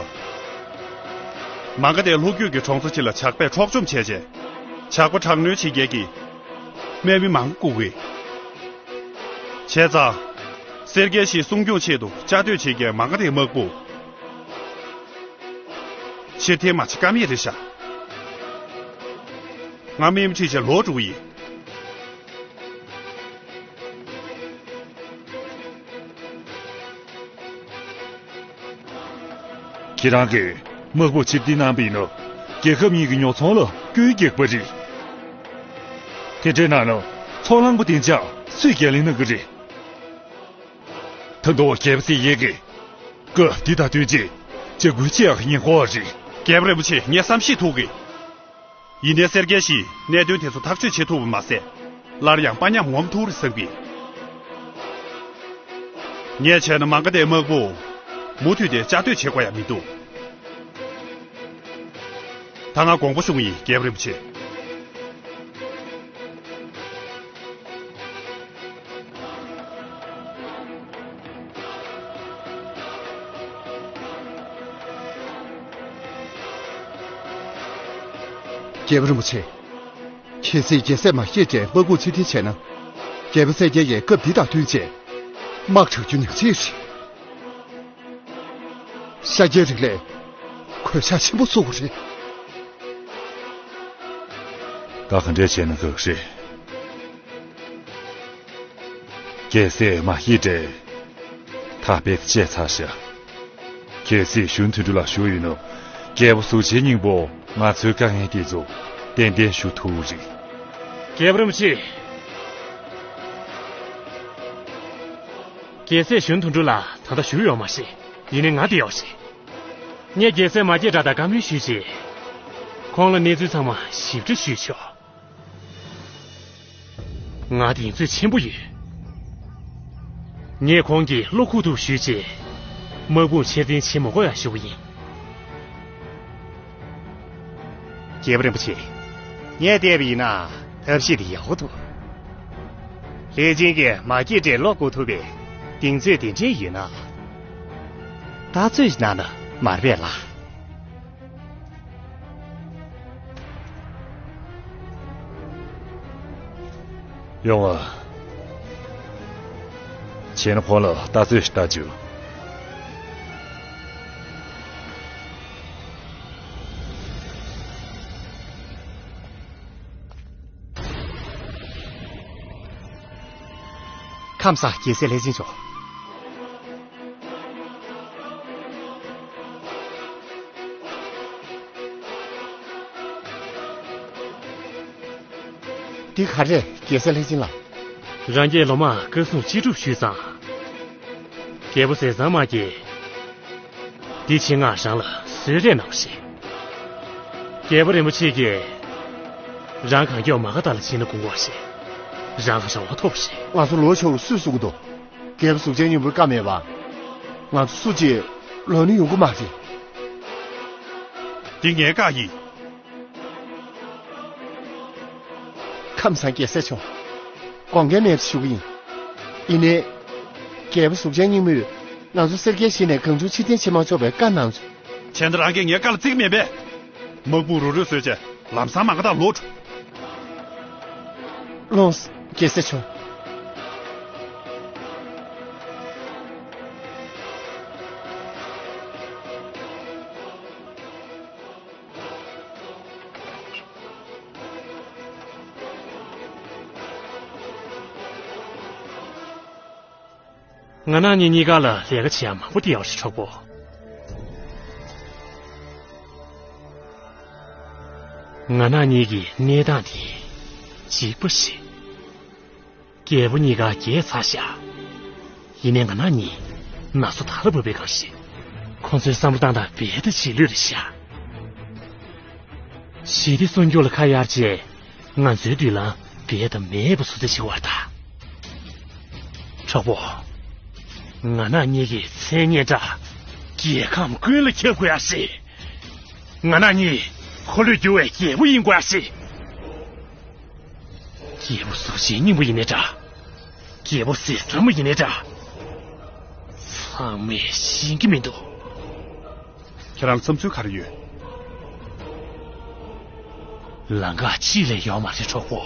མ་ག་དྷའི་ལྷོ་རྒྱུད་ཀྱི་གྲོང་ཚོ་ཅིག་ལ་ཇག་པས་འཕྲོག་བཅོམ་བྱས་རྗེས། ཇག་པ་དྲག་གནོན་བྱེད་མཁན་གྱི་དམག་མི་མང་པོ་བཀུག་གི། བྱས་ཙང་། སེར་སྐྱའི་གཞིས་སྲུང་སྐྱོང་ཆེད་དུ་བཅའ་སྡོད་བྱེད་མཁན་མ་ག་དྷའི་དམག་དཔུང་ཕྱིར་འཐེན་མ་བྱེད་ཀ་མེད་རེད་ཤག་ང་དམག་མི་ཁྲིད་བྱས་ལོག་འགྲོ་གི་ཡིན། ཁྱེད་རང་གིས་དམག་དཔུང་ཕྱིར་འཐེན་གནང་པ་ཡིན་ན། རྒྱལ་ཁབ་གཉིས་ཀྱི་ཉོ་ཚོང་ལ་སྐྱོན་རྒྱག་པ་རེད། དེ་འདྲ་གནང་ན་ཚོང་ལམ་པ་བདེ་འཇགས་སུས་འགན་ལེན་གནང་གི་རེད། ད་དུང་རྒྱལ་པོ་སྲས་ཡས་ཀྱིས་སྐབས་འདི་དང་བསྟུན་ཆེད་ཇ་འགུལ་བྱེད་ཡག་ཉེན་ཁ་རེད། རྒྱལ་པོ་རིན་པོ་ཆེ། ངས་བསམ་ཤེས་ཐུབ་གི། ཡིན་ནའི་སེར་སྐྱའི་གཞིས་གནད་དོན་དེ་ཚོ་ཐག་གཅོད་བྱེད་ཐུབ་པ་མ་ཟད། སླར་ཡང་དཔའ་ཉམས་ངོམ་ཐུབ་རེད་བསམ་གི། ངས་བྱས་ན་མ་ག་དྷའི་དམག་དཔུང་མུ་མཐུད་དེ་བཅའ་སྡོད་བྱེད་དགོས་ཡ་མི་འདུག་ད་ང་དགོངས་པ་ཞུ་གི་ཡིན། རྒྱལ་པོ་རིན་པོ་ཆེ། རྒྱལ་པོ་རིན་པོ་ཆེ། གལ་སྲིད་རྒྱལ་སྲས་མ་སྐྱེས་དགྲས་དམག་དཔུང་ཕྱིར་འཐེན་བྱས་ན། རྒྱལ་པོ་སྲས་བརྒྱད་ཀྱིས་སྐབས་འདི་དང་བསྟུན་བྱས་དམག་དྲག་རྒྱུ་ཉག་གཅིག་རེད། ཤཱཀྱའི་རིགས་ལས་གོད་ཆག་ཆེན་པོ་བཟོ་དགོས་རེད། ད་ག་འདྲས་བྱས་ན་འགྲིག་རེད། རྒྱལ་སྲས་མ་སྐྱེས་དགྲས་ཐག་རྦད་དེ་བཅད་ཚར་ཤག་གལ་སྲིད་གཞོན་དོན་གྲུབ་ལགས་བཞུགས་ཡོད་ན། རྒྱལ་པོ་གཟུགས་ཅན་སྙིང་པོ་ང་ཚོའི་དཀའ་ངལ་དེ་ཚོ་ཏན་ཏན་ཞུ་ཐུབ་རེད། རྒྱལ་པོ་རིན་པོ་ཆེ། རྒྱལ་སྲས་གཞོན་དོན་གྲུབ་ལགས་ད་ལྟ་བཞུགས་ཡོད་མ་རེད། ཡིན་ནའི་ང་བསྡད་ཡོད་རེད། ངས་རྒྱལ་སྲས་མ་སྐྱེས་དགྲ་དང་བཀའ་མོལ་ཞུས་རྗེས། ཁོང་ལ་གནས་ཚུལ་ཚང་མ་ཞིབ་ཕྲ་ཞུས་ཆོག་ང་གདེང་ཚོད་ཆེན་པོ་ཡོད། ངས་ཁོང་གི་བློ་ཁུག་ཐུབ་ཞུས་རྗེས། དམག་དཔུང་ཕྱིར་འཐེན་བྱེད་མ་དགོས་ཡ་ཞུ་གི་ཡིན། རྒྱལ་པོ་རིན་པོ་ཆེ། ངས་བལྟས་པ་ཡིན་ན་ཐབས་ཤེས་དེ་ཡག་པོ་འདུག་ལྷས་བྱིན་གྱིས་མ་སྐྱེས་དགྲའི་བློ་བཀུག་ཐུབ་པའི་གདེང་ཚོད་དེ་འདྲས་ཡོད་ན། ལྟ་ཚོད་གནང་ན་མ་རེད་པས་ལགས། ཡོང་ཨ། བྱས་ན་ཁོང་ལ་ལྟ་ཚོད་ཞིག་ལྟ་བཅུག་ཁམས་བཟང་། རྒྱལ་སྲས་ལྷས་བྱིན་མཆོག། འདི་ག་རེ་རེད། རྒྱལ་སྲས་ལྷས་བྱིན་ལགས། རང་རྒྱལ་ལོ་མ་བཀའ་སྲུང་ཅི་སྒྲུབ་ཞུས་ཙང་། རྒྱལ་པོ་ཟས་གཙང་མ་གིས། འདི་ཆེད་མངགས་རང་ལ་གསོལ་རས་གནང་བ་རེད། རྒྱལ་པོ་རིན་པོ་ཆེ་གིས་རང་གང་མགྱོགས་མ་ག་དྷ་ལ་ཕྱིན་ན་དགོངས་པ་རེད། རང་ལ་རང་དབང་ཐོབ་པ་རེད། ང་ཚོ་ལོག་ཆོག་ལ་སུས་གསུང་གི་འདུག་རྒྱལ་པོ་གཟུགས་ཅན་སྙིང་པོའི་བཀའ་མེད་པ། ང་ཚོ་སུ་གཅིག་ལོག་ནི་ཡོང་གི་མ་རེད། འདི་ངའི་བཀའ་ཡིན། ཁམས་བཟང་རྒྱལ་སྲས་མཆོག། དགོངས་འགལ་མེད་པ་ཞུ་གི་ཡིན། ཡིན་ནའི། རྒྱལ་པོ་གཟུགས་ཅན་སྙིང་པོས་ང་ཚོ་སེར་སྐྱའི་གཞི་ནས་གང་བྱུང་ཕྱིར་འཐེན་བྱེད་མ་ཆོག་པའི་བཀའ་གནང་བྱུང་། བྱས་ན་རང་གིས་ངའི་བཀའ་ལ་བརྩི་གི་མེད་པས། དམག་དཔུང་རུ་རུ་བཟོས་བྱས་ལམ་སང་མ་ག་དྷ་ལོག་འགྲོ། ལོངས། རྒྱལ་སྲས་མཆོག། ང་རང་གཉིས་གཉིས་ཀ་ལ་ལས་ཀ་བྱེད་ཡ་མང་པོ་བསྡད་ཡོད་རེད་གྲོགས་པོ། ང་རང་གཉིས་ཀྱི་གནས་སྟངས་འདི་གཅིག་པ་ཞིག་རྒྱལ་པོ་གཉིས་ཀ་རྒྱལ་ཚར་ཤག་ཡིན་ནའི་ང་རང་གཉིས་ན་སོ་དར་ལ་བབས་པའི་སྒང་ཞིག་ཁོང་ཚོའི་བསམ་བློ་བཏང་སྟངས་རྦད་དེ་རྗེས་ལུས་རེད་ཤག་ཞི་བདེ་སྲུང་སྐྱོབ་ལ་ཁ་གཡར་རྗེས་ང་ཚོའི་མདུན་ལམ་རྦད་དེ་མེད་པ་བཟོ་རྩིས་བྱེད་པ་རེད་ད། གྲོགས་པོ། ང་རང་གཉིས་ཀྱི་མཚན་སྙན་གྲགས་རྒྱལ་ཁམས་ཀུན་ལ་ཁྱབ་དགོས་ཡ་རེད། ང་རང་གཉིས་འཁོར་ལོས་སྒྱུར་བའི་རྒྱལ་པོ་ཡིན་དགོས་ཡ་རེད། རྒྱལ་པོ་གཟུགས་ཅན་སྙིང་པོ་ཡིན་ནའི་འདྲ། རྒྱལ་པོ་ཟས་གཙང་མ་ཡིན་ནའི་འདྲ། ཚང་མས་ཤེས་ཀྱི་མི་འདུག་ཁྱེད་རང་བསམ་ཚུལ་ག་རེ་ཡོད། ལམ་ཁ་གཅིག་ལས་ཡོད་མ་རེད་གྲོགས་པོ།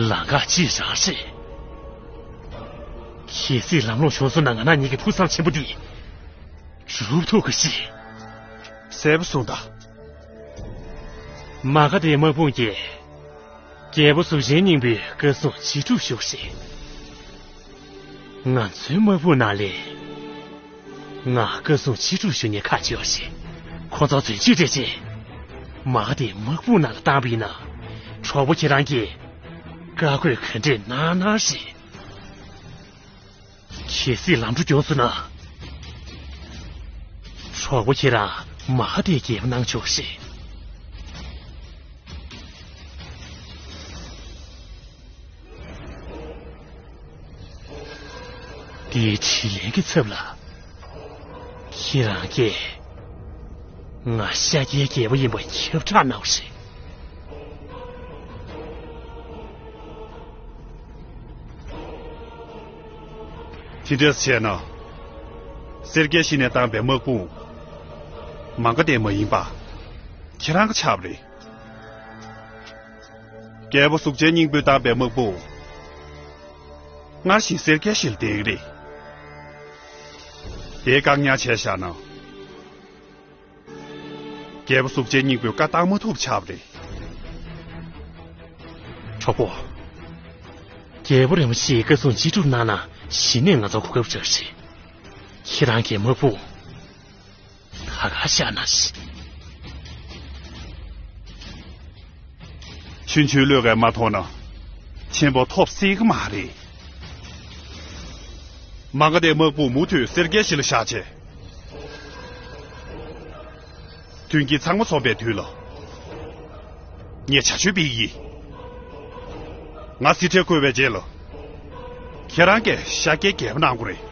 ལམ་ཁ་གཅིག་རང་རེད། གལ་སྲིད་ལམ་ལྷོང་བྱུང་སོང་ན་ང་རང་གཉིས་ཀྱི་ཕུགས་བསམ་ཆེན་པོ་འདི་འགྲུབ་ཐུབ་ཀྱི་རེད། གསལ་པོ་གསུངས་དང་། མ་ག་དྷའི་དམག་དཔུང་གིས་རྒྱལ་པོ་གཟུགས་ཅན་སྙིང་པོའི་བཀའ་སྲུང་ཅི་སྒྲུབ་ཞུ་རེད། ང་ཚོའི་དམག་དཔུང་ནང་ལས་ང་བཀའ་སྲུང་ཅི་སྒྲུབ་ཞུ་མཁན་ཁག་ཅིག་ཡོད་རེད། ཁོ་ཚོ་རྫུན་ཆོས་སྤྲད་རྗེས་མ་ག་དྷའི་དམག་དཔུང་ནང་ལ་བཏང་པ་ཡིན་ན་གྲོགས་པོ་ཁྱེད་རང་གིས་བཀའ་བཀོད་ག་འདྲས་གནང་གནང་རེད། གལ་སྲིད་ལམ་འགྲོ་གྱོང་སོང་ན། གྲོགས་པོ་ཁྱེད་རང་མ་ཧ་དེ་རྒྱལ་པོ་གནང་ཆོག་ཤེས། དེའི་དྲིན་ལན་གྱི་ཚབ་ལ། ཁྱེད་རང་གིས་ང་ཤཱཀྱའི་རྒྱལ་པོ་ཡིན་པ་ཁྱབ་བསྒྲགས་གནང་བ་རེད། དེ་འདྲས་བྱས་ན། སེར་སྐྱའི་གཞི་ནས་བཏང་པའི་དམག་དཔུང་། མ་ག་དྷའི་མ་ཡིན་པ། ཁྱེད་རང་གི་ཆགས་པ་རེད། རྒྱལ་པོ་གཟུགས་ཅན་སྙིང་པོས་བཏང་པའི་དམག་དཔུང་། སྔར་བཞིན་སེར་སྐྱའི་གཞི་ལ་བསྡད་ཀྱི་རེད། དེའི་བཀག་ཉར་བྱས་བཞག་ན། རྒྱལ་པོ་གཟུགས་ཅན་སྙིང་པོས་བཀའ་བཏང་མ་ཐུབ་ཆགས་པ་རེད། གྲོགས་པོ། རྒྱལ་པོ་རིན་པོ་ཆེའི་བཀའ་སྲུང་ཅི་སྒྲུབ་གནང་ན་གཞི་ནས་ང་ཚོ་གོ་སྐབས་རག་རེད། ཁྱེད་རང་གིས་དམག་དཔུང་ད་ག་བཞག་ན་ཞིག་ཆུང་ཆུང་བློས་གས་མ་ཐོངས་ན། ཆེན་པོ་ཐོབ་སྲིད་ཀྱི་མ་རེད། མ་ག་དྷའི་དམག་དཔུང་མུ་མཐུད་སེར་སྐྱའི་གཞི་ལ་བཞག་བྱས། མཐུན་རྐྱེན་ཚང་མ་ཚོགས་པའི་དུས་ལ། ངས་བྱ་སྤྱོད་སྤེལ་གྱི་ཡིན། ང་སྲིད་ཁྲིར་བསྐོས་པའི་རྗེས་ལ། ཁྱེད་རང་གིས་ཤཱཀྱའི་རྒྱལ་པོ་གནང་དགོས་རེད།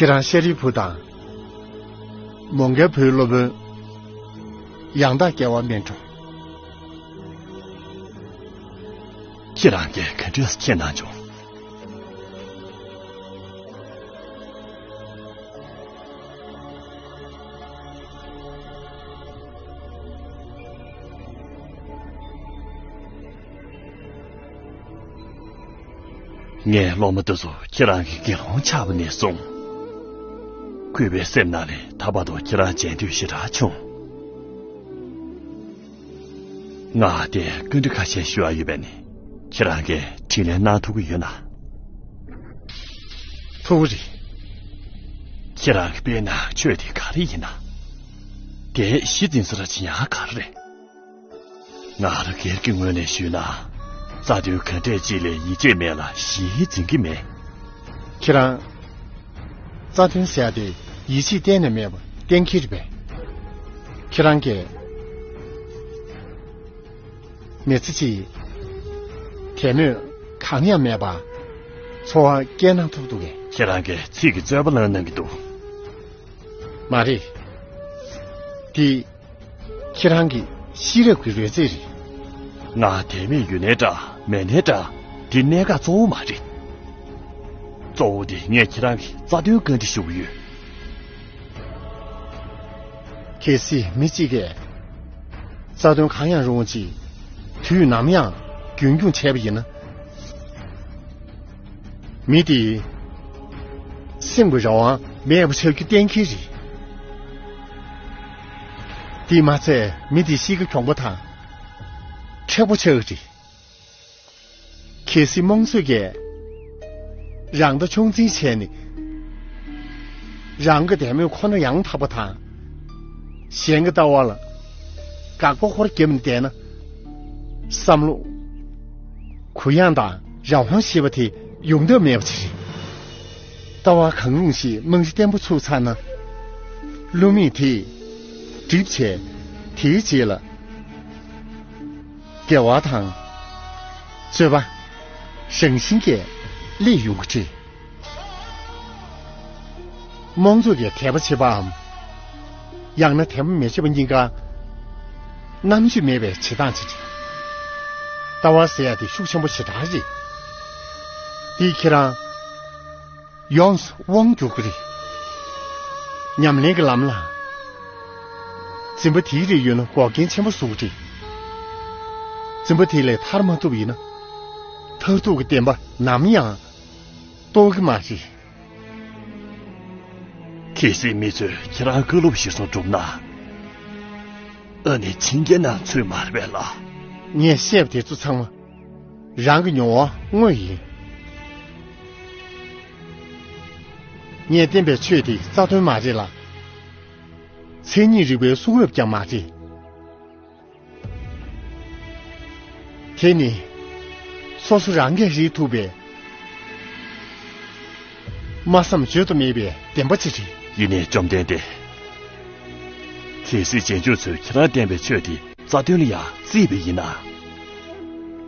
ཁྱེད་རང་ཤཱ་རིའི་བུ་དང་། མོའུ་འགལ་བུའི་སློབ་དཔོན་ཡང་དག་རྒྱལ་བ་མིན་འགྲོ། ཁྱེད་རང་གིས་ག་འདྲས་མཁྱེན་གནང་བྱུང་། ངའི་སློབ་མ་དེ་ཚོ་ཁྱེད་རང་གི་དགེ་སློང་ཆགས་པ་ནས་བཟུང་། གུས་པའི་སེམས་ནང་ནས་ད་བར་དུ་ཁྱེད་རང་མཇལ་འདོད་ཞེ་དྲག་བྱུང་། ང་དེ་བཀའ་འདྲི་ཁ་ཤས་ཞུ་ཡ་ཡོད་པས་ནི། ཁྱེད་རང་གིས་དྲིས་ལན་གནང་ཐུབ་ཀྱི་ཡོད་ན། ཐུབ་ཀྱི་རེད། ཁྱེད་རང་གི་དཔེར་ན་ཆོས་དེ་ག་རེ་ཡིན་ན། དེ་གཞི་འཛིན་ས་ར་ཇི་ཡང་ག་རེ་རེད། ང་རང་སྒེར་གྱི་ངོས་ནས་ཞུས་ན། རྩ་དོན་ག་འདྲས་ཅིག་ལས་ཡིད་ཆེས་མེད་ལ་གཞི་འཛིན་གྱི་མེད། ཁྱེད་རང་། རྩ་དོན་ཟེར་ཡ་དེ་ཡིད་ཆེས་གཏན་ནས་མེད་པ་གཏན་འཁེལ་རེད་པས། ཁྱེད་རང་གིས། མི་ཚེ་གཅིག་དད་མོས་གང་ཡང་མེད་པར་འཚོ་བ་སྐྱེལ་གནང་ཐུབ་འདུག་གས། ཁྱེད་རང་གིས་ཚིག་གི་རྩོད་པ་ལངས་གནང་གི་འདུག་མ་རེད། དེ་ཁྱེད་རང་གི་ཤེས་རབ་ཀྱི་རོལ་རྩེད་རེད། ང་དད་མོས་ཡོད་ནའི་འདྲ་མེད་ནའི་འདྲ། དེ་གནད་འགག་གཙོ་བོ་མ་རེད། གཙོ་བོ་དེ་ངས་ཁྱེད་རང་གི་རྩ་དོན་བཀའ་འདྲི་ཞུ་གི་ཡོད། གལ་སྲིད་མི་གཅིག་གིས་རྩ་དོན་གང་ཡང་རུང་བ་ཅིག་དུས་ནམ་ཡང་རྒྱུན་འཁྱོངས་བྱས་པ་ཡིན་ན། མི་དེའི་སེམས་ཀྱི་རང་དབང་མེད་པ་ཆགས་རྒྱུ་གཏན་འཁེལ་རེད། དེས་མ་ཚད་མི་དེའི་གཤིས་ཀ་གྱོང་པོ་དང་མཁྲེགས་པོ་ཆགས་ཀྱི་རེད། གལ་སྲིད་རྨོངས་ཚོད་ཀྱིས་རང་ལྟ་ཆུང་འཛིན་བྱས་ནས། རང་གི་དད་མོས་ཁོ་ན་ཡང་དག་པ་དང་། གཞན་གྱི་ལྟ་བ་ལ་དགག་པ་ཧོར་བརྒྱབ་ནས་བསྡད་ན། བསམ་བློ། གུ་ཡངས་དང་རང་དབང་ཞེས་པ་དེ་ཡོང་ཐབས་མེད་པ་ཅིག་རེད། ལྟ་བ་གང་རུང་ཞིག་རྨང་གཞི་བརྟན་པོ་ཚུགས་ཚར་ན། བསླུ་མེད་དེས་འགྲིབ་བྱས་དེའི་རྗེས་ལ། དགེ་བ་དང་། རྩོད་པ། རང་བཞིན་གྱིས་སླེབས་ཡོང་གི་རེད། རྨོངས་ཚོད་ཀྱིས་དད་པ་བྱེད་པའམ། ཡང་ན་དད་པ་མི་བྱེད་པ་གཉིས་ཀ། རྣམ་དཔྱོད་མེད་པའི་བྱེད་སྟངས་ཅིག་རེད། ལྟ་བ་ཟེར་ཡ་དེ་ཤུགས་ཆེན་པོ་ཞེ་དྲག་རེད། དེས་ཁྱེད་རང་། ཡོངས་སུ་དབང་བསྒྱུར་གྱི་རེད། ཉམས་ལེན་གྱི་ལམ་ལ། འཛིན་པ་དེའི་རིགས་ཡོད་ན་འགོག་རྐྱེན་ཆེན་པོ་བཟོ་གི་རེད། འཛིན་པ་དེ་ལས་ཐར་མ་ཐུབ་ཡིན་ན། མཐར་ཐུག་གི་བདེན་པ་ནམ་ཡང་རྟོགས་ཀྱི་མ་རེད། གལ་སྲིད་མི་ཚོས་ཁྱེད་རང་བཀའ་སློབ་གཞིར་བཟུང་བསྒྲུབས་ན། ཨ་ནི་བྱིན་གྱིས་བརླབས་ཚུལ་མ་རེད་པས་ལགས། ངས་བཤད་པ་དེ་ཚོ་ཚང་མ། རང་གི་མྱོང་བ་དངོས་ཡིན། ངས་བསྟན་པའི་ཆོས་དེ་རྩ་དོན་མ་རེད་ལ། མཚན་ཉིད་རིག་པའི་གསུང་རབ་ཀྱང་མ་རེད། དེ་ནི་སོ་སོ་རང་གིས་རིག་ཐུབ་པའི། སྨྲ་བསམ་བརྗོད་དུ་མེད་པའི་བདེན་པ་ཅིག་རེད། ཡིན་ནའི་བཅོམ་ལྡན་འདས། གལ་སྲིད་རྗེས་འཇུག་ཚོས་ཁྱེད་རང་བསྟན་པའི་ཆོས་དེ་རྩ་དོན་ལ་ཡང་བརྩིས་པ་ཡིན་ན།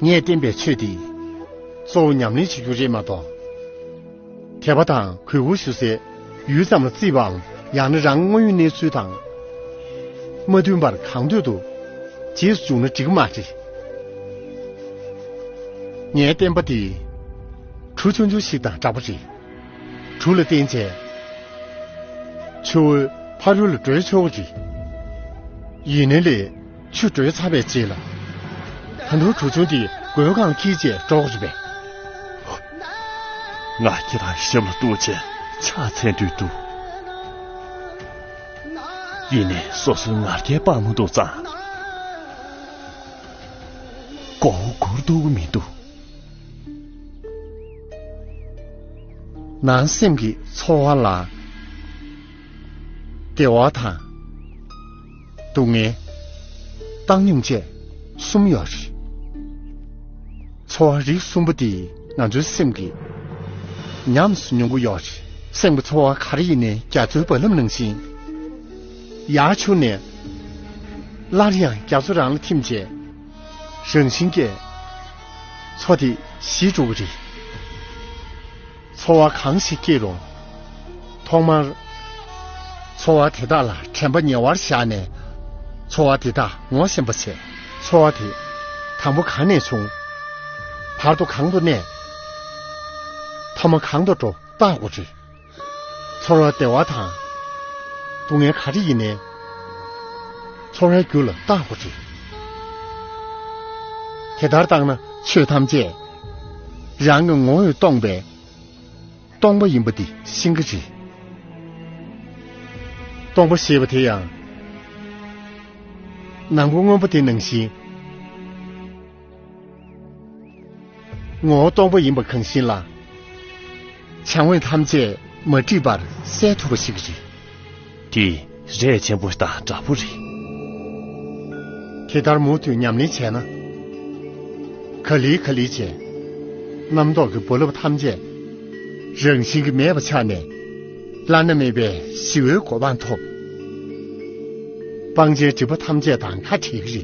ངས་བསྟན་པའི་ཆོས་དེ་གཙོ་བོ་ཉམས་ལེན་བྱེད་རྒྱུ་རེད་མ་གཏོགས། དད་པ་དང་གུས་བཀུར་ཞུ་སའི་ཡུལ་ཙམ་ལ་བརྩིས་པའམ། ཡང་ན་རང་དངོས་ཡོད་གནས་ཚུལ་དང་མ་མཐུན་པར་གང་འདོད་དུ་རྗེས་སུ་འཇུག་ན་འགྲིག་གི་མ་རེད། ངའི་བསྟན་པ་འདི་གྲུ་ཆུང་ཆུང་ཞིག་དང་འདྲ་པོ་རེད། གྲུ་ལ་བརྟེན་བྱས། ཆུ་བོའི་ཕ་རོལ་ལ་བགྲོད་ཆོག་གི་རེད། ཡིན་ནའི་ལས་ཆུ་བགྲོད་ཚར་བའི་རྗེས་ལ། ད་དུང་གྲུ་ཆུང་དེ་སྒོའི་སྒང་འཁྱེར་བྱས་འགྲོ་དགོས་རེད་པས། ང་ཁྱེད་རང་ཞབས་ལ་གཏུགས་བྱས་ཕྱག་འཚལ་འདོད་འདུག་ཡིན་ནའི་སོ་སོའི་ང་རྒྱལ་སྤང་མ་ཐུབ་ཙང་། མགོ་བོ་སྒུར་ཐུབ་ཀྱི་མི་འདུག་ནང་སེམས་ཀྱི་ཚོར་བ་ལ། བདེ་བ་དང་། སྡུག་བསྔལ། བཏང་སྙོམས་བཅས་གསུམ་ཡོད་རེད། ཚོར་བ་རིགས་གསུམ་པོ་དེ་ང་ཚོའི་སེམས་ཀྱིས་ཉམས་སུ་མྱོང་གི་ཡོད་རེད། སེམས་ཀྱི་ཚོར་བ་ག་རེ་ཡིན་ནའི་རྒྱ་མཚོའི་རྦ་རླབས་ནང་བཞིན། ཡར་འཕྱུར་ནས་སླར་ཡང་རྒྱ་མཚོ་རང་ལ་ཐིམ་བྱས། རང་བཞིན་གྱིས་མཚོ་དེ་ཞི་འགྲོ་གི་རེད། ཚོར་བ་གང་ཞིག་སྐྱེས་རུང་། ཐོག་མར། ཚོར་བ་དེ་དག་ལ་དྲན་པ་ཉེ་བར་བཞག་ནས། ཚོར་བ་དེ་དག་ངོ་ཤེས་པ་བྱས། ཚོར་བ་དེ་དང་པོ་གང་ནས་བྱུང་། བར་དུ་གང་དུ་གནས། མཐའ་མ་གང་དུ་འགྲོ་བརྟག་དགོས་རེད། ཚོར་བ་བདེ་བ་དང་། སྡུག་བསྔལ་ག་རེ་ཡིན་ནའི། ཚོར་བའི་རྒྱུ་ལ་བརྟག་དགོས་རེད། དེ་ལྟར་བརྟག་ན་ཆོས་ཐམས་ཅད་རང་གི་ངོ་བོས་སྟོང་པས། སྟོང་པ་ཡིན་པ་འདི་ཤེས་ཀྱི་རེད། སྟོང་པ་ཞེས་པ་དེ་ཡང་། ནམ་མཁའ་སྔོན་པོ་དེ་ནང་བཞིན། ངོ་བོ་སྟོང་པ་ཡིན་པ་གང་བཞིན་ལ། བྱ་དངོས་ཐམས་ཅད་མ་བསྒྲིབས་པར་གསལ་ཐུབ་པ་ཞིག་རེད། དེ་རས་ཆེན་པོ་དང་འདྲ་པོ་རེད། དེ་ལྟར་མུ་མཐུད་ཉམས་ལེན་བྱས་ན། ག་ལེ་ག་ལེ་བྱས། རྣམ་རྟོག་གི་རྦ་རླབས་ཐམས་ཅད་རང་བཞིན་གྱིས་མེད་པ་ཆགས་ནས། བླ་ན་མེད་པའི་ཞི་བའི་གོ་འཕང་ཐོབ། སྤང་བྱའི་སྒྲིབ་པ་ཐམས་ཅད་དང་ཁ་བྲལ་གྱི་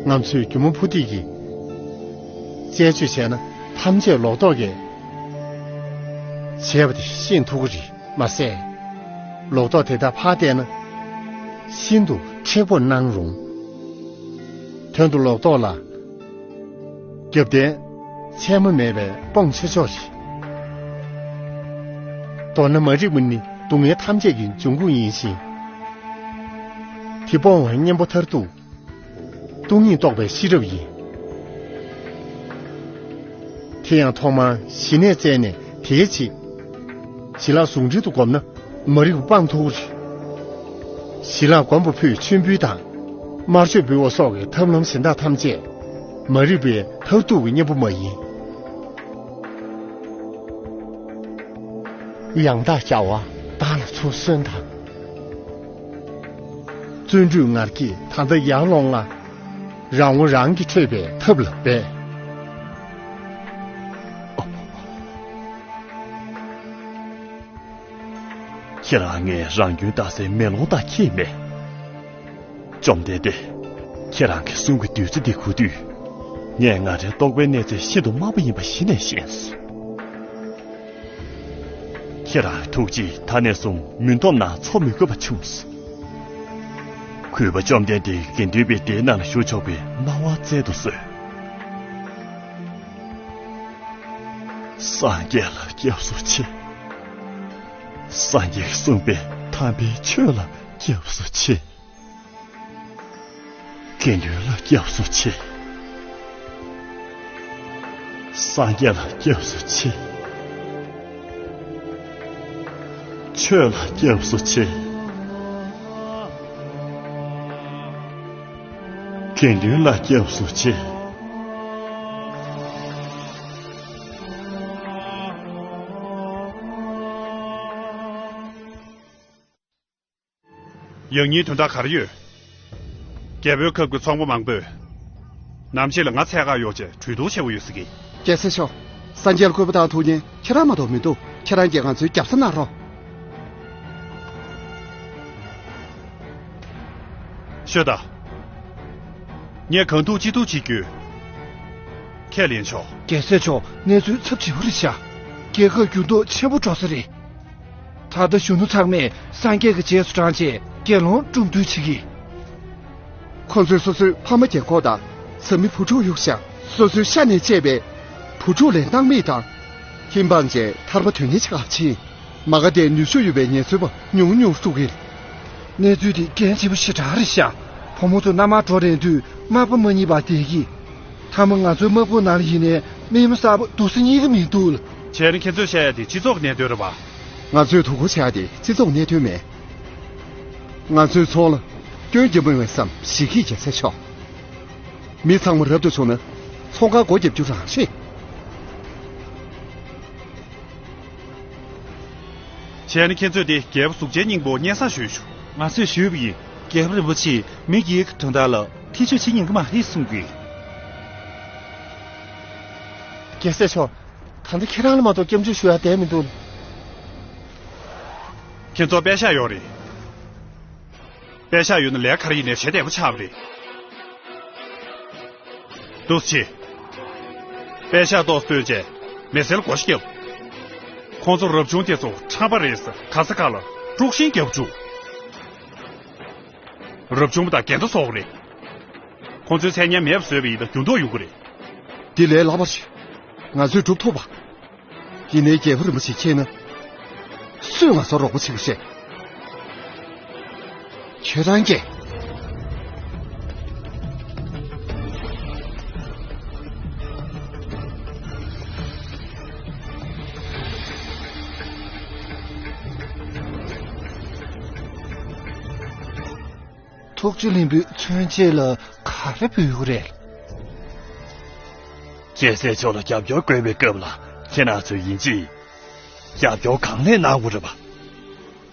རེད། ང་ཚོས་སྒྱུ་མ་ཕུ་ཐིག་གི་དཔྱད་བརྗོད་བྱས་ན་ཐམས་ཅད་ལོག་རྟོག་གིས་བྱས་པ་དེ་ཤེས་ཐུབ་ཀྱི་རེད་མ་ཟད། ལོག་རྟོག་དེ་དག་ཕར་བལྟས་ན་ཤིན་ཏུ་མཁྲེགས་པོར་སྣང་རུང་། དོན་དུ་ལོག་རྟོག་ལ་རྒྱབ་རྟེན་ཚད་མ་མེད་པའི་སྤོང་བྱེད་ཕྱོགས་ཤིག་མདོར་ན་མ་རིག་པ་ནི་སྡུག་བསྔལ་ཐམས་ཅད་ཀྱི་འབྱུང་ཁུངས་ཡིན་ཞིང་། དེ་སྤོང་བའི་གཉེན་པོ་མཐར་ཐུག་སྟོང་ཉིད་རྟོགས་པའི་ཤེས་རབ་ཡིན། དེ་ཡང་ཐོག་མར་ཞི་གནས་བཙལ་ནས་དེའི་རྗེས། ཞི་ལྷག་ཟུང་འབྲེལ་དུ་བསྒོམས་ན་མ་རིག་པ་སྤང་ཐུབ་ཀྱི་རེད། ཞི་ལྷག་སྒོམ་པ་ཕུད་མཆོད་འབུལ་དང་། དམར་མཆོད་འབུལ་བ་སོགས་ཀྱི་ཐབས་ལམ་གཞན་དག་ཐམས་ཅད་མ་རིག་པའི་མཐར་ཐུག་གི་གཉེན་པོ་མ་ཡིན། ཡང་དག་བྱ་བ་བདག་ལ་ཚུར་གསོན་དང་། བརྩོན་འགྲུས་ངར་སྐྱེད་ད་ལྟ་ཡར་ལོངས་ལ། རང་ངོ་རང་གིས་འཕྲོད་པའི་ཐབས་ལ་འབད། ཁྱེད་རང་ངས་རང་སྐྱོན་བལྟ་སའི་མེ་ལོང་དག་ཁྱེད་མེད། བཅོམ་ལྡན་འདས། ཁྱེད་རང་གིས་གསུང་གི་བདུད་རྩི་འདི་གོ་དུས། ངས་ང་རའི་རྟོག་པའི་གནས་ཚད་ཤིན་ཏུ་དམའ་བ་ཡིན་པ་གཞི་ནས་ཤེས་སོང་། ཁྱེད་རང་ཐུགས་རྗེས་ད་ནས་བཟུང་མུན་དོམ་ནང་འཚོ་མི་དགོས་པ་བྱུང་སོང་། གུས་པ་བཅོམ་ལྡན་འདས་དགེ་འདུན་པའི་སྡེའི་ནང་ལ་ཞུགས་ཆོག་པའི་གནང་བ་སྩལ་དུ་གསོལ། སངས་རྒྱས་ལ་སྐྱབས་སུ་མཆི། སངས་རྒྱས་ཀྱིས་གསུངས་པའི་དམ་པའི་ཆོས་ལ་སྐྱབས་སུ་མཆི། དགེ་འདུན་ལ་སྐྱབས་སུ་མཆི། སངས་རྒྱས་ལ་སྐྱབས་སུ་མཆི། ཆོས་ལ་སྐྱབས་སུ་མཆི། དགེ་འདུན་ལ་སྐྱབས་སུ་མཆི། ཡང་སྙིང་དོན་དག་ག་རེ་ཡོད། རྒྱལ་པོའི་ཁབ་ཀྱི་ཚོང་པ་མང་པོས། ནམ་ཕྱེད་ལ་ང་འཚོལ་གར་ཡོང་བྱས་གྲོས་བསྡུར་བྱེད་དགོས་ཡོད་ཟེར་གི། རྒྱལ་སྲས་མཆོག་སངས་རྒྱས་ལ་གུས་པ་དང་ཐུགས་མཉེས་ཁྱེད་རང་མ་གཏོགས་མི་འདུག་ཁྱེད་རང་གིས་ང་ཚོའི་རྒྱབ་ས་གནང་རོགས། ཤོད་དང་། ངས་གང་ཐུབ་ཅི་ཐུབ་བྱེད་རྒྱུ། ཁས་ལེན་ཆོག་རྒྱལ་སྲས་མཆོག་གནས་ཚུལ་ཚབས་ཆེན་པོ་རེད་ཤག་རྒྱལ་ཁབ་འགྱུར་ལྡོག་ཆེན་པོ་འགྲོ་ས་རེད། ད་ལྟ་གཞོན་ནུ་ཚང་མས་སངས་རྒྱས་ཀྱི་རྗེས་སུ་འབྲངས་བྱས་དགེ་སློང་བསྐྲུན་འདོད་བྱེད་ཀྱི། ཁོ་ཚོས་སོ་སོའི་ཕ་མ་རྒན་འཁོགས་དང་བཟའ་མི་བུ་ཕྲུག་གཡུགས་ཤག་སོ་སོའི་ཤ་ནས་བཅད་པའི་བུ་ཕྲུག་ལས་སྣང་མེད་དང་། ཧིན་སྤངས་བྱས་ཐར་པ་དོན་གཉེར་བྱེད་གར་ཕྱིན། མ་ག་དེ་ནུས་ཤུགས་ཡོད་པའི་ཉེས་ཚབས་ཉུང་ཉུང་བཙུགས་ཀྱི། གནས་ཚུལ་དེ་འགན་ཆེན་པོ་ཞེ་དྲག་རེད་ཤག་བུ་མོ་ཚོ་མནའ་མར་འགྲོ་རན་དུས་མ་པ་མ་རྙེད་པར་བསྡད་ཀྱི། མཐའ་མ་ང་ཚོའི་དམག་དཔུང་ནང་ལ་ཡིན་ནའི་མི་མ་གསར་པ་འདུག་སེ་རྙེད་ཀྱི་མི་འདུག་བྱས་ན་ཁྱེད་ཚོས་བཤད་ཡ་དེ་སྤྱི་ཚོགས་ཀྱི་གནད་དོན་རེད་པ། ང་ཚོས་དོ་ཁུར་བྱ་ཡ་དེ་སྤྱི་ཚོགས་གནད་དོན་མེད། ང་ཚོའི་ཚོང་ལ་སྐྱོན་རྒྱག་མི་འོས་བསམ་ཞིག་གིས་རྒྱལ་སྲས་མཆོག་མི་ཚང་མ་རབ་ཏུ་བྱུང་ན་ཚོང་ཁང་སྒོ་བརྒྱབ་རྒྱུ་རང་རེད། བྱས་ན་ཁྱེད་ཚོས་དེ་རྒྱལ་པོ་གཟུགས་ཅན་སྙིང་པོ་སྙན་སེང་ཞུས་ཤོག་ང་ཚོས་ཞུས་པ་ཡིན། རྒྱལ་པོ་རིན་པོ་ཆེས་མི་སྒེར་གྱི་དོན་དག་ལ་ཐེ་བྱུས་བྱེད་ཉན་གྱི་མ་རེད་གསུང་གི། རྒྱལ་སྲས་མཆོག་ད་ལྟ་ཁྱེད་རང་ལ་མ་གཏོགས་སྐྱབས་འཇུག་ཞུ་ཡ་བསྡད་མི་འདུག་ཁྱེད་ཚོ་པད་ཤག་ཡོད་རེད། པད་ཤག་ཡོད་ན་ལས་ག་རེ་ཡིན་ནའི་བྱེད་བདེ་པོ་ཆགས་པ་རེད། འདུག་སེ་བྱེད། པད་ཤག་ཏོག་ཙམ་བཏོན་བྱས་མེ་སེལ་སྒོ་ཞིག་བརྒྱབ། ཁོང་ཚོ་རབ་བྱུང་དེ་ཚོ་ཁྲམ་པ་རེད་ཟེར་ག་ས་ག་ལ་དཀྲུག་ཤིང་རྒྱབ་བཅུག་རབ་བྱུང་པ་དང་འགལ་ཟླ་བཟོ་གི་རེད། ཁོང་ཚོའི་མཚན་སྙན་མེད་པ་བཟོས་པ་ཡིན་ན་འགྱུར་ལྡོག་ཡོང་གི་རེད། འདི་ལས་སླ་པོ་ཞིག་ང་ཚོས་སྒྲུབ་ཐུབ་པ། ཡིན་ནའི་རྒྱལ་པོ་རིན་པོ་ཆེ་མཁྱེན་ན། སུས་ང་ཚོར་རོགས་པ་བྱེད་ཀྱི་རེད། ཁྱེད་རང་གིས། ཐུགས་རྗེ་ལྷུན་པོའི་མཚོན་ཆས་ལ་ག་རེ་འབུལ་དགོས་རེད། རྒྱལ་སྲས་མཆོག་ལ་རྒྱབ་སྐྱོར་དགོས་པའི་སྐབས་ལ་ཁྱེད་རང་ཚོས་ཡིན་གཅིག་རྒྱབ་སྐྱོར་གང་ལེགས་གནང་དགོས་རེད་པ།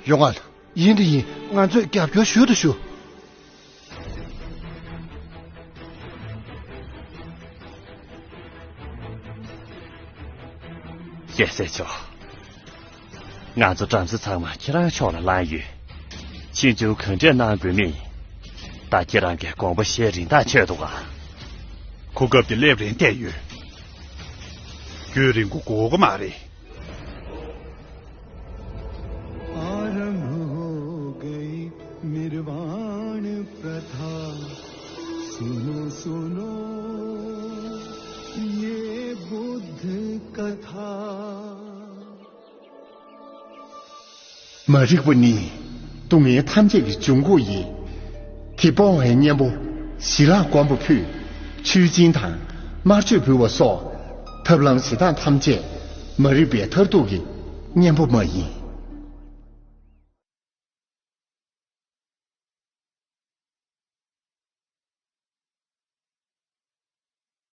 ཡོང་ང་། ཡིན་དེ་ཡིན། ང་ཚོས་རྒྱབ་སྐྱོར་ཞུ་དང་ཞུ། རྒྱལ་སྲས་མཆོག་ང་ཚོ་བྲམ་ཟེ་ཚང་མ་ཁྱེད་རང་ཕྱོགས་ལ་ལངས་ཡོད། ཕྱིན་ཆད་ག་འདྲས་གནང་དགོས་མིན། ད་ཁྱེད་རང་གིས་དགོངས་པ་བཞེས་རིན་ཐག་ཆོད་འདུག་ག་གོ་སྐབས་དེ་སླེབས་རན་བསྡད་ཡོད། རྒྱུན་རིང་པོ་འགོར་གི་མ་རེད། आरंभ हो गई निर्वाण प्रथा। सुनो सुनो ये बुद्ध कथा। མ་རིག་པ་ནི་སྡུག་བསྔལ་ཐམས་ཅད་ཀྱི་འབྱུང་ཁུངས་ཡིན། དེ་སྤོང་བའི་གཉེན་པོ་ཞི་ལྷག་སྒོམ་པ་ཕུད། ཆོས་སྦྱིན་དང་དམར་མཆོད་འབུལ་བ་སོགས་ཐབས་ལམ་བྱེད་སྟངས་ཐམས་ཅད་མ་རིག་པའི་མཐར་ཐུག་གི་གཉེན་པོ་མ་ཡིན།